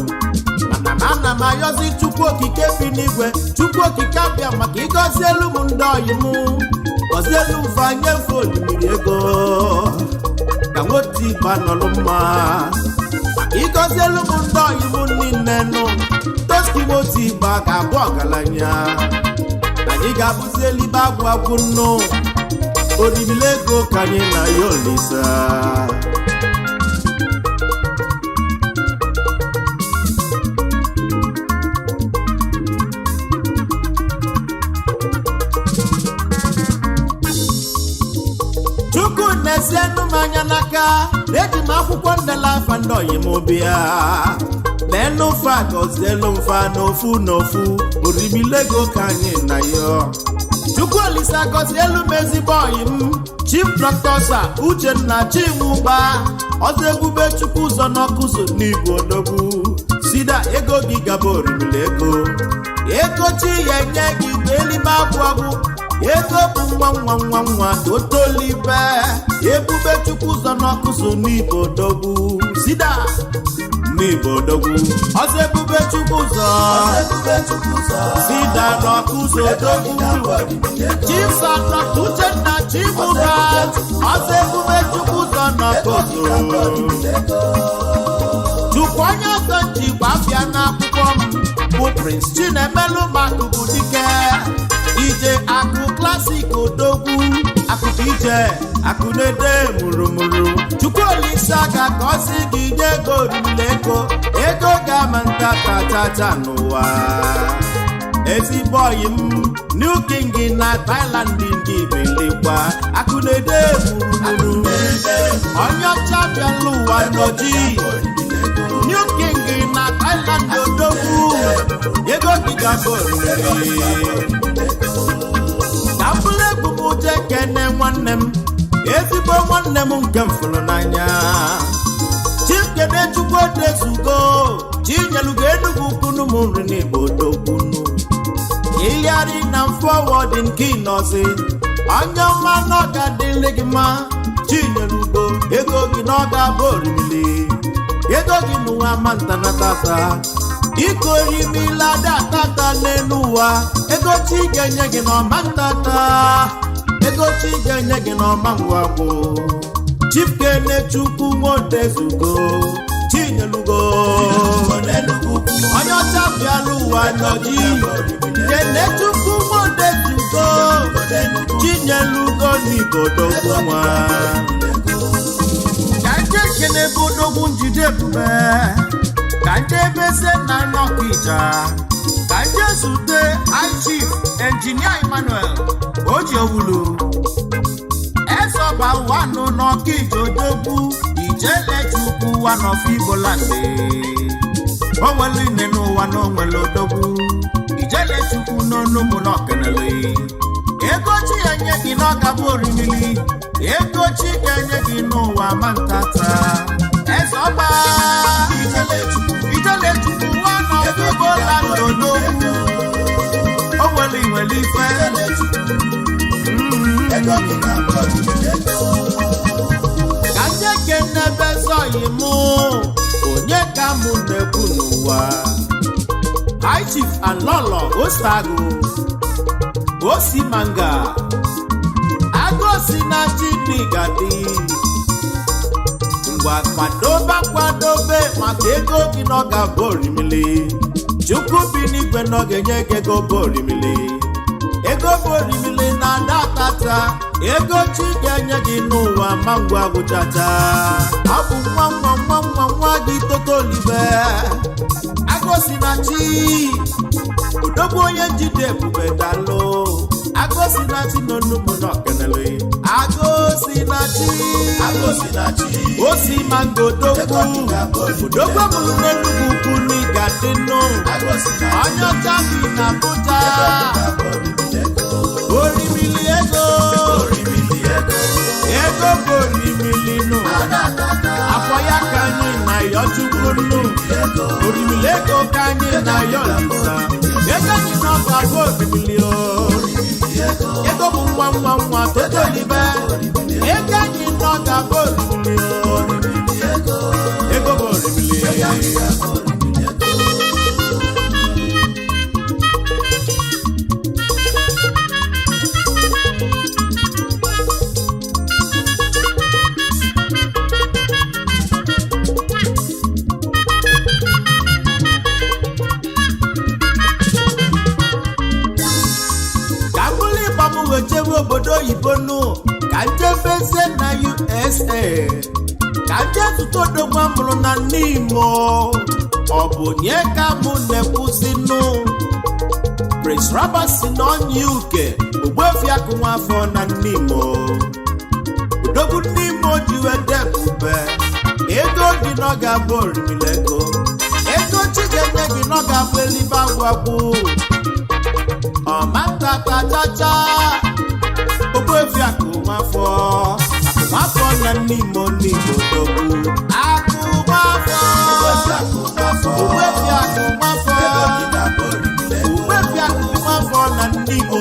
mana ana m ayọzi Chukwu Okike bi n'igwe, Chukwu Okike abịa maka ịgọzielu m ndị ọyị m, gọzielu mfa, nyefe olimiri ego, ka nwoke Igbo anọlụ mma. Ịgọzielu m ndị ọyị m niile nụ. Toskimoti Igbo a ga-abụ ọgaranya. Anyị ga-abụzi elibe agwụ agwụ nnụ. Orimili ego ka anyị na ya olisa. Chukwu na-esi enu m anya n'aka, eji m akwụkwọ ndela afa ndị ọyị m bịa n'elu fa, gọzielu m fa n'ofu n'ofu. Orimili ego ka anyị na ya. Chukwu Olisa gọzielu m ezigbo ọyị m, Chief Dr. Sir Uchenna Chinwụba, ọzọ ebube Chukwu ụzọ n'ọkụ so n'igwe odogwu. Sida ego gị gaba orimili ego. Ego chi ya enye gị bụ elime agwụ agwụ. Ego bụ nwa nwa nwa nwa totolibe. Ebube Chukwu ụzọ n'ọkụ so n'igwe odogwu. Sida n'igwe odogwu, ọzọ ebube Chukwu ụzọ. Sida n'ọkụ so odogwu. Chief Sir Dr. Uchenna Chinwụba, ọzọ ebube Chukwu ụzọ n'ọkụ so. Chukwu onye ọzọ njikwa afịa n'akwụkwọ m bụ Prince Chinemelu Makụbụ Dike Ije Akụ Klasik odogwu. Akụkụ ije akụ na-ede mụrụmụrụ. Chukwu Olisa ga-agọzi gị nye ego orire ego. Ego ga-ama nta tata n'ụwa. Ezigbo ọyị m, New King na Thailand, ndị belikwa akụ na-ede mụrụmụrụ. Onye ọcha bịala ụwa n'oji. New King na Thailand odogwu. Ego gị ga-abụ oriri. Ka m bụrụ egwu m jee kene nwanne m, ezigbo nwanne m nke m fụrụ n'anya, Chief Kenechukwu Odezugo. Chinyelugo Enugwu kwunu m nri n'Igbo odogbunu. Iliari na forward nke ịnọzi onye ọma na ọ ga-adịrị gị mma. Chinyelugo, ego gị na ọ ga-abụ orimili. Ego gị n'ụwa ma ntanatata ikorimila ada atata n'elu ụwa. Ego chi ga-enye gị n'ọma ntata. Ego chi ga-enye gị n'ọma ngwagwụ. Chief Kenechukwu Nwodezugo, Chinyelugo, onye ọcha bịala ụwa nọji. Kenechukwu Nwodezugo, Chinyelugo n'igodogwu nwa. Ka ndị ekene bụ odogwu njide ebube, ka ndị ebeze na Nọkija, ka ndị zute High Chief Engineer Emmanuel Oji Owulu Ezeọba wanụ n'Ọkija odogwu. Ijele Chukwu one of Igboland. O nwere nne n'ụwa na o nwere odogwu. Ijele Chukwu n'onu mụ na okenele. Ego chi ya nye gị na ọ ga-abụ orimili. Ego chi ga-enye gị n'ụwa ma ntata. Eze ọba, Ijele Chukwu one of Igboland odogwu. O nwere nwere ife. Ka ndị kenebe zọyị mụ, onye ka mụ na-ekwu n'ụwa? High Chief Alolo Ostago Osimanga Agosi na Chinigadi. Ngwa kwadobe, kwadobe maka ego gị na ọ ga-abụ orimili. Chukwu bi n'igwe na ọ ga-enye gị ego bụ orimili. Ego bụ orimili na ada tata. Ego chi ga-enye gị n'ụwa ma ngwa gwụchacha. Ọ bụ nwa nwa nwa nwa nwa gị totolibe. Agosi na chi odogwu, onye njide ebube, dalụ. Agosi na chi n'onugbu na okenele. Agosi na chi osi mango odogwu. Odogwu mụrụ n'Enugwu ukwu n'ịga dị nụ. Onye ọcha bi na Abuja. Orimili ego, ego bụ orimili nụ. Afọ ya ka anyị na yọ Chukwu nụ. Orimili ego ka anyị na yọ Olisa. Ego anyị na ọba bụ orimili o. Ego bụ nwa nwa nwa totolibe. Ego anyị na ọ ga-abụ orimili o. Ego bụ orimili. nụ ka njebezie na USA, ka nje zụta odogwu amụrụ na Nimo. Ọ bụ nye ka mụ na-ekwuzi nụ? Prince Robertson onye uke Ogbuefi Akụ Nwafọ na Nimo, odogwu Nimo ji wedebube ego dị n'ọga bụ orimiri ego. Ego chi ga-enye gị n'ọga bụ elibe agwagwu ọmatatachacha. Ogbuefi Akụ Nwafọ, Akụ Nwafọ na Nimo, Nimo odogwu Akụ Nwafọ, Ogbuefi Akụ Nwafọ, Ogbuefi Akụ Nwafọ na Nimo.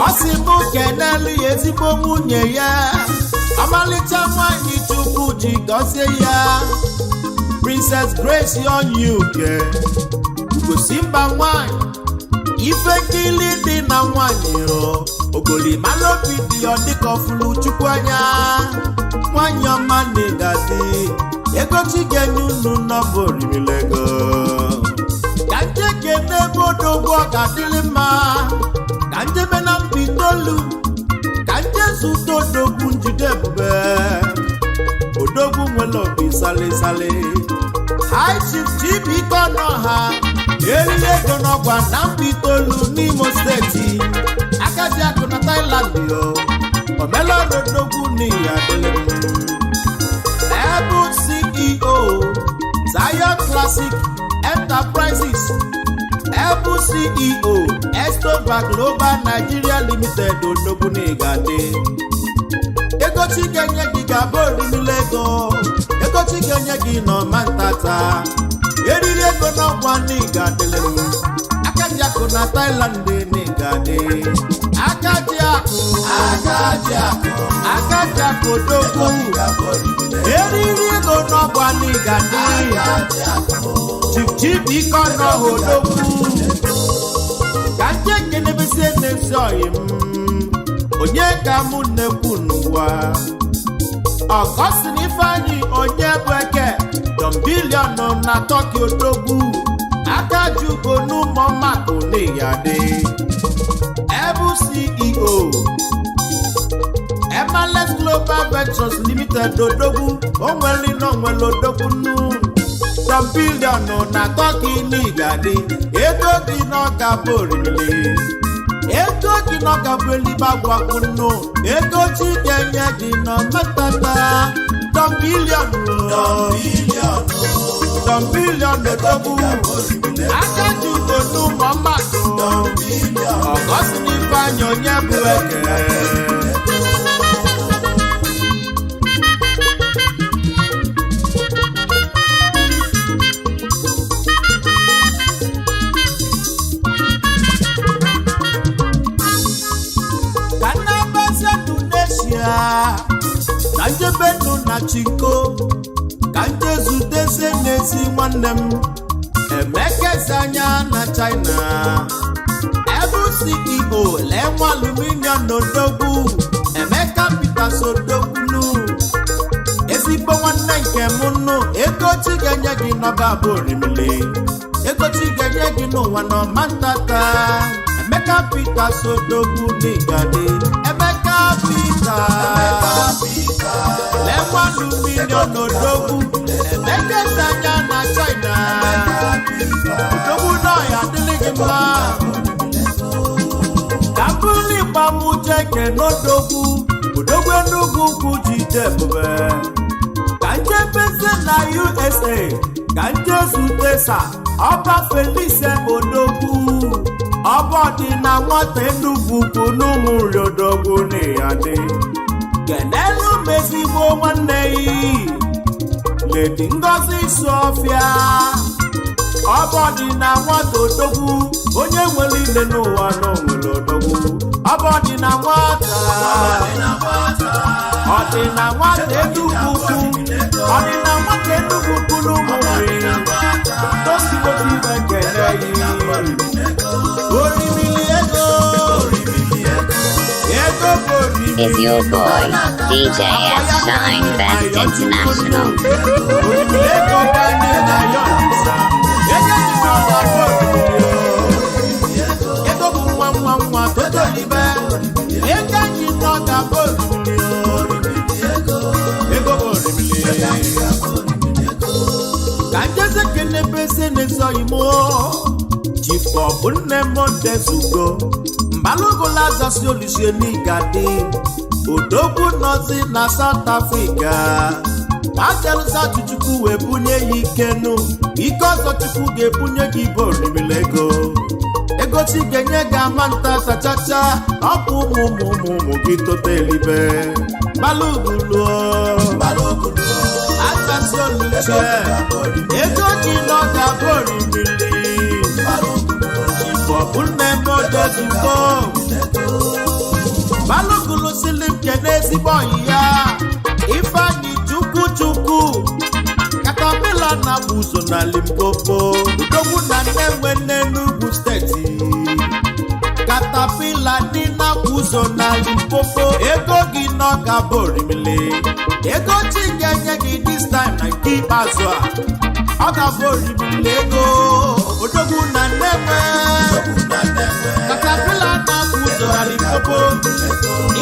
Ọ sị mụ kenelu ya ezigbo nwunye ya, ọmalịcha nwanyị Chukwu ji gọzie ya, Princess Grace Onyeuke ugosi mba nwanyị, ife nkili dị na nwanyị o ogolimalobi dị ya dịka ọfụlụ Chukwu anya. Nwanyị ọma na-egazi ego chi ga-enye unu nọbụ orimilego. Ka nje kene ebe odogwu ọ ga-adịrị mma, ka njebe na mba itoolu, ka nje zụta odogwu njide ebube, odogwu nwere obi salisali. High Chief Chibuike Ọnụọha, eriri ego n'ọgwa na mba itoolu n'Imo Steeti, akaji akụ na Thailand o omelọrụ odogwu n'ihi adịrị m. Ebu CEO Zion Classic Enterprises, Ebu CEO Estova Global Nigeria Limited, odogwu n'igade. Ego chi ga-enye gị ga-abụ orimile ego. Ego chi ga-enye gị n'ọma ntata, eriri ego n'ọgwa n'ịgadịlị m. Aka ji akụ na Thailand n'ịgadị. Aka ji akụ, aka ji akụ, aka ji akụ odogwu, eriri ego n'ọgwa n'ịgadị. Chibuike Ọnụọha odogwu. Ka nje kenebesie na-esi ọyị m, onye ka mụ na-ekwu n'ụwa? Ọgọstin Ifeanyị onye bụ eke Don Billion na Tọki, odogwu aka ji ugo n'ụmụmmakụ n'iyade. Ebu CEO Emales Global Ventures Limited, odogwu onweli na onwere odogwu nnu. Don Billion na Tọki n'igadi. Ego dị n'ọka bụ oriri, ego gị n'ọka bụ elibe agwagwu nnu. Ego chi ga-enye gị nọ metata. Don Billion, Don Billion odogwu, aka ji ugo n'ụmụ mmadụ. Ọgọstin Ifeanyị onye bụ eke. Ka nnabazi Indonesia, ka njebe nụ na Chiko, ka nje zuteze n'ezi nwanne m Emeka anya na China. Ebu CEO Lenwa Aluminium n'odogwu, Emeka Peters odogbunu, ezigbo nwanne nke m nụ. Ego chi ga-enye gị n'ọba bụ orimili, ego chi ga-enye gị n'ụwa n'ọma ntata. Emeka Peters odogwu n'igade. Emeka Peters, Lenwa Aluminium n'odogwu, Emeka anya na China, odogwu n'ọya adịlị gị mma. Ka mbuli gbamujeke n'odogwu, odogwu Enugwu Ukwu ji je ebube. Ka nje bezie na USA, ka nje zute sa ọba Felice odogwu, ọba dị na nwata Enugwu Ukwu n'ụmụ nri, odogwu n'ịyadị. Kenelu mezigbo nwanne yi, Lady Ngozi Sofia, ọba dị na nwata odogwu, onye nwere ile n'ụwa na onwere odogwu. Ọba dị na nwata, ọ dị na nwata Enugwu Ukwu, ọ dị na nwata Enugwu Ukwu n'ụmụ nri tosigbosi ibe kele yi orimili ego, ego bụ orimili. Is your boy, DJ S Shine Best International. Ego banye na ya ọdịsa, ego dị n'ọba bụ orimili o. tolibe. Ego anyị nọ ga-abụ orimili. Ego bụ orimili. Ka njeze kelebe na-ezoghị m chifọ bụ nne m dezugo mbalụgo lazasi olisie n'igadi odogwu nọzi na South Africa. Ajelụsa Chukwu wee bunye ya ikenu ike ọzọ. Chukwu ga-ebunye gị ibe orimili ego. Ego chi ga-enye gị ama nta sachacha. Ọ bụ ụmụ ụmụ ụmụ ụmụ gị tota elibe. Baluguluo asasi oluche ego ji nọ ga-abụ orimili. Ifọ bụ nne m odezugbo balugulu sili nke n'ezigbo ọyị ya Ifeanyị Chukwu Chukwu katapila na bụ ụzọ na Limpopo, udogwu na Nnewe n'Enugwu Steeti. Katapila dị na ụzọ na Limpopo, ego gị nọ ga-abụ orimili. Ego chi ga-enye gị this time na nke ikpeazụ a, ọ ga-abụ orimili ego. Odogwu na Nnewe, katapila na ụzọ na Limpopo,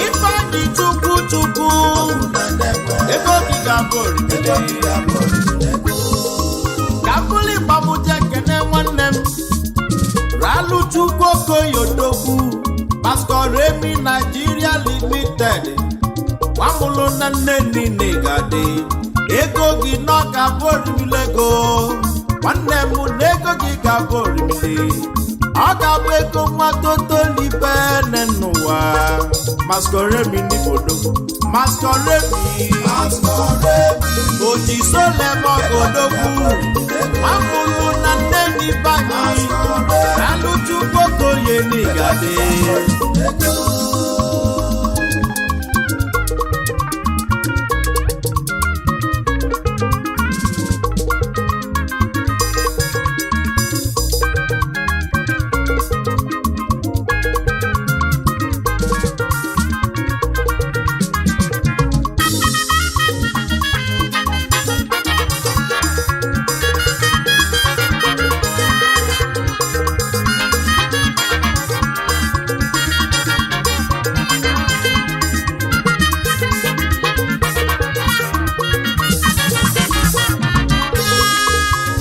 Ifeanyị Chukwu Chukwu, ego gị ga-abụ orimili. Ka mbụli gbamuje kene nwanne m Ralu Chukwu Okoye Odogwu, Pastor Remi Nigeria Limited, nwamụlụ na nne niile ga-adị. Ego gị nọ ga-abụ orimili ego. Nwanne m, na ego gị ga-abụ orimili. Ọ ga-abụ ego nwa totolibe n'ụwa. Pastor Remi n'Ibodo, Pastor Remi ojisolemogodogwu, nwamụlụ na nne n'ibanyị Ralu Chukwu Okoye n'Igade.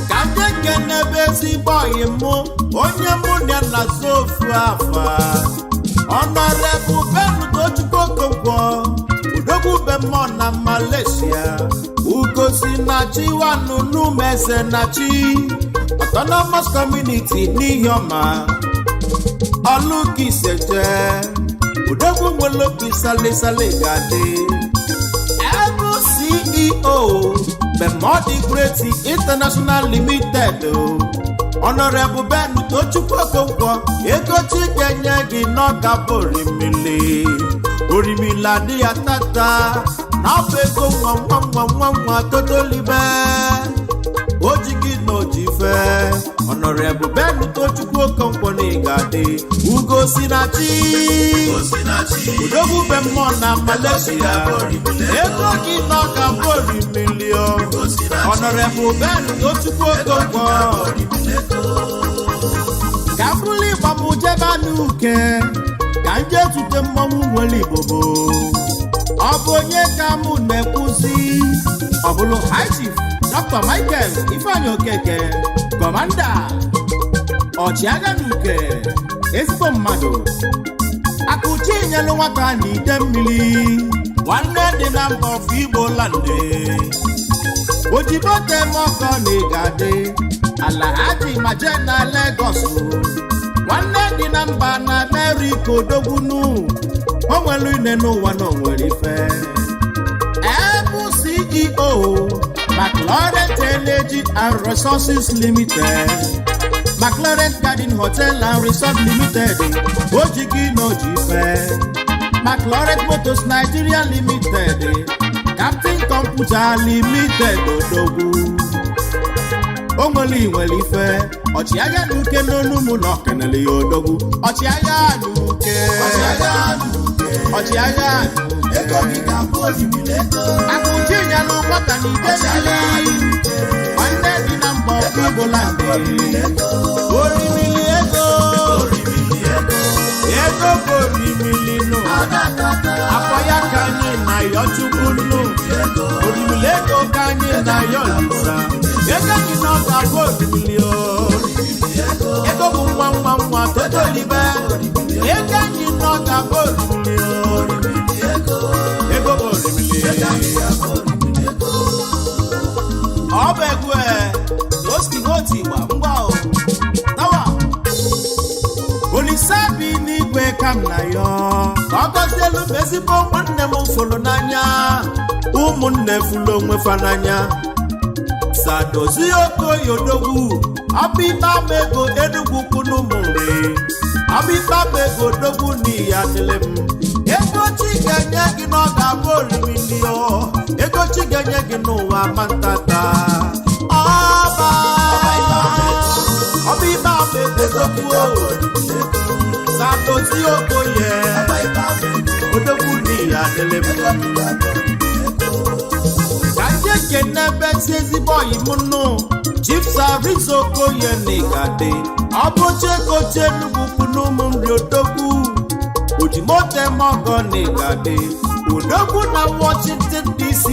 Ka ndị kenebe ezigbo ọyị mụ, onye mụ na ya na-azụ ofu afa, Honorable Ben Tochukwu Okonkwo, odogwu bemmọ na Malaysia, ugosi na chiwanu numeze na chi autonomous community n'ihiọma ọlụkiseje, odogwu nwere obi salisali ga-adị. Ebu CEO Bemodi Great International Limited. Honorable Ben Tochukwu Okonkwo, ego chi ga-enye gị n'ọka bụ orimili. Orimili adị ya tata na ọ bụ ego nwa nwa nwa nwa nwa totolibe o ji gị na oji fe. Honorable Ben Tochukwu Okonkwo na ị ga-adị. Ugo si na chi, odogwu be mmụọ na Malaysia, ego gị n'ọka bụ orimili o. Honorable Ben Tochukwu Okonkwo, ka m bụrụ ịgbam jebe n'uke ka m jee tute mmọnwụ nwere igbobo. Ọ bụ onye ka mụ na-ekwuzi? Ọ bụrụ High Chief Dr. Michael Ifeanyi Okeke, Commander, ọchịagha n'uke, ezigbo mmadụ. Akụchi nyelụ nwata na ide mmiri, nwanne dị na mba of Igbo landị, ojibotemọkọ na ịga-adị ala haji maje na Lagos, nwanne dị na mba na Amerịka, odogbunu o nwere ine n'ụwa na o nwere ife. Ebu CEO McLaurin Energy and Resources Limited, McLaurin Garden Hotel and Resort Limited, ojigi na oji ife, McLaurin Motors Nigeria Limited, Captain Computer Limited, odogwu o nwere inwere ife. Ọchịagha na uke n'onu mụ na ọkenele ya, odogwu ọchịagha na uke, ọchịagha akụchi nyalụ nwata na ide mmiri, nwanne dị na mba ọbụla, ndị orimili ego, ego bụ Akwa ya ka anyị na-ayọ Chukwu nnu. Orimili ego ka anyị na-ayọ Olisa. Ego anyị na ọ ga-abụ orimili o. Ego bụ nwa nwa nwa totolibe. Ego anyị na ọ ga-abụ orimili o. Ego bụ orimili. Ọ bụ egwu e oski n'otu igba ngwa o tawa. Olise bi n'igwe ka m na yọ ka ọ gọzielu m ezigbo nwanne m fụrụ n'anya. Ụmụnne fụrụ onwe fa n'anya. Sadozie Okoye Odogwu, ọbịba ama ego Enugwu kwunu m nri. Ọbịba ama ego Odogwu n'ihi adịlị m. Ego chi ga-enye gị na ọ ga-abụ orimili o. Ego chi ga-enye gị n'ụwa ma ntata. Ọba ọbịba ama ego Odogwu o. Sadozie Okoye Odogwu n'ihi adịlị m. Ka ndị ekene bezi ezigbo ọyị m nụ. Chief Sarizo Okoye n'Igade, ọ bụ oche Enugwu kwunu ụmụ nri. Odogwu ojimotemọgọ n'Igade, Odogwu na Washington DC,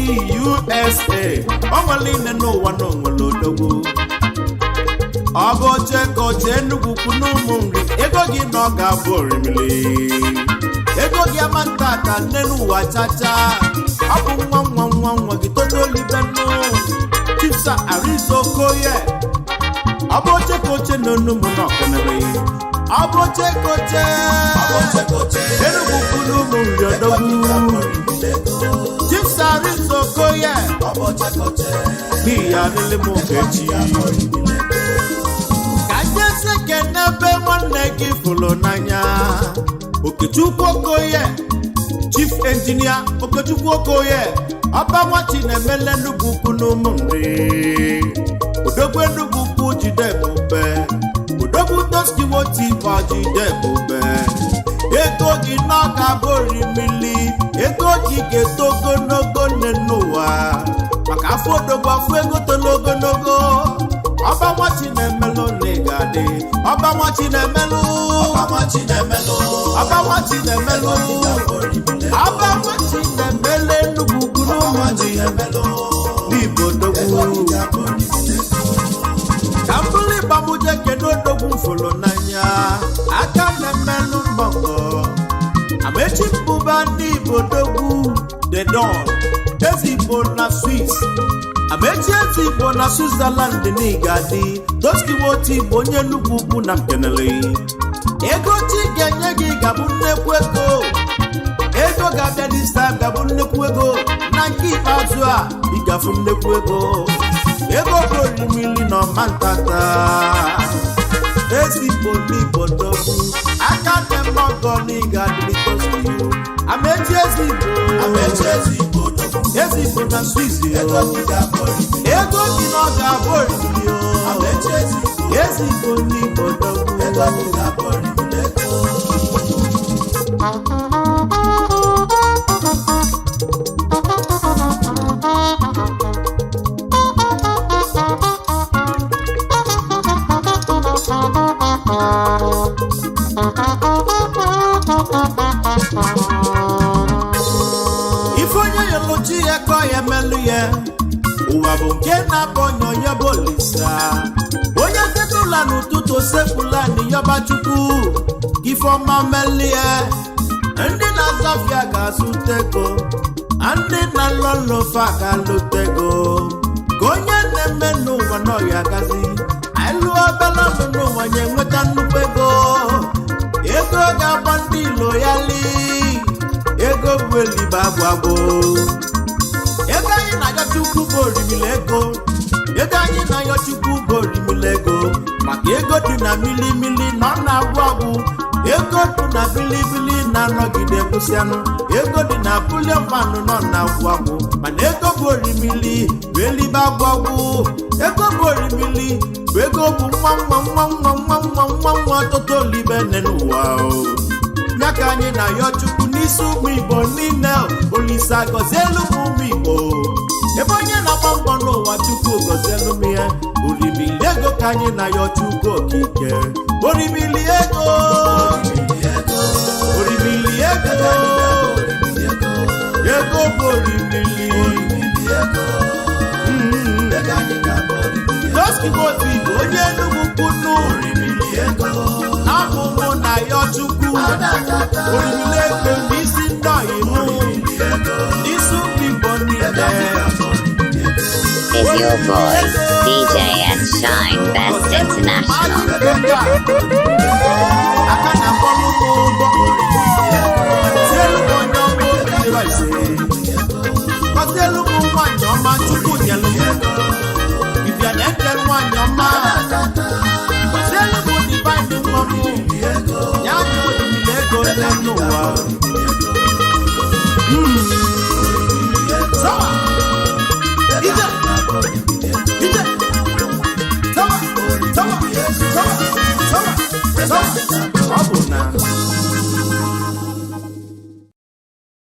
USA. O nwere ine n'ụwa na onwere odogwu. Ọ bụ oche ka oche Enugwu kwunu ụmụ nri. Ego gị na ọ ga-abụ orimili. Ego gị ama ntata nne n'ụwa chacha. Ọ bụ nwa nwa nwa nwa gị totolibenu. Chisa Arizo Okoye, ọ bụ oche ka oche n'onu mụ na ọkọnere. Ọ bụ oche ka oche Enugwu kwuru ụmụ nri. Odogwu Chisa Arizo Okoye n'ihi adịlị m ogechi. Ka njezi kene ebe nwanne gị fụrụ n'anya, Okechukwu Okoye, Chief Engineer Okechukwu Okoye, ọba nwachi na-emele Enugwu ukwu n'ụmụ nri. Odogwu Enugwu ukwu, jide ebube. Odogwu toskiwotiba, jide ebube. Ego gị n'ọka bụ orimili. Ego gị ga-eto ogologo nne n'ụwa maka afọ odogwu, afọ ego tolo ogologo. Ọba nwachi na-emelụ na ị ga-adị. Ọba nwachi na-emelụ, ọba nwachi na-emelụ, ọba nwachi na-emelụ, ọba nwachi na-emele Enugwu ugwu n'ụmụ n'Igbo. Odogwu ka m bụrụ ịgbamuje kedu odogwu m fụrụ n'anya, aka na-emelụ mbọkọ Amechi Mbụba ndị Igbo. Odogwu the Don Ezigbo na Swiss, Amechi Ezigbo na Switzerland n'Igadi toskiwoti Igbo, onye nnukwu ukwu na mkenele. Ego chi ga-enye gị ga-abụ nnekwu ego. Ego ga-abịa this time ga-abụ nnekwu ego. Na nke ikpeazụ a ịgafu nnekwu ego. Ego bụ orimili na ọma ntata. Ezigbo n'Igbo ndogwu, aka dị mọgọ n'ịga adịlitoskiyo. Amechi Ezigbo, Ezigbo na Swiss, ego gị na ọ ga-abụ orimili o. Ezigbo n'Igbo ndogwu. Ife onye yọlụchi ya ka ọ ya emelụ ya. Ụwa bụ nke na-abụ onye onye bụ Olisa. Onye tetụla n'ụtụtụ sekpula n'yọba Chukwu ifeọma melie. Ndị na-azọfịa ga-azụta ego, ndị na-alọlọfa ga-alụta ego. Ka onye na-eme n'ụwa n'ọya gazi anyị lụọ obere ọlụ n'ụwa nye nweta nnukwu ego. Ego ga-agba ndị ilo ya li. Ego bụ elibe agwụ agwụ. Ego anyị na-ayọ Chukwu bụ orimili ego. Ego anyị na-ayọ Chukwu bụ orimili ego, maka ego dị na milimili na ọ na-agwụ agwụ. Ego dị na bilibili na-anọgide kwụsịanụ. Ego dị na bulion fanụ nọ na-agwụ agwụ, mana ego bụ orimili bụ elibe agwụ agwụ. Ego bụ orimili bụ ego bụ nwa nwa nwa nwa nwa nwa nwa nwa ọtụtụ olibe nne n'ụwa o. Ya ka anyị na-ayọ Chukwu n'isi ụmụ Igbo niile. Olisa gọzielu m ụmụ Igbo. Ebe onye na-agba mbọ n'ụwa, Chukwu gọzielu m ya. Orimili ego ka anyị na-ayọ Chukwu okike. Orimili ego, orimili ego. Timoti bụ onye Enugwu kwunu abụ mụ na ya Chukwu orimili ego n'isi ndị ọyịmụ n'isi ụmụ Igbo niile. Is your boy, DJ S Shine Best International. Aka na-akpọrọ m ụgbọ tielu m onye ọma obi rice gọzielu m nwanyị ọma Chukwu nyelu m ịbịa na-eke nwanyị ọma gọzielu m divine nwa m ya bụ orimili ego n'elu ụwa.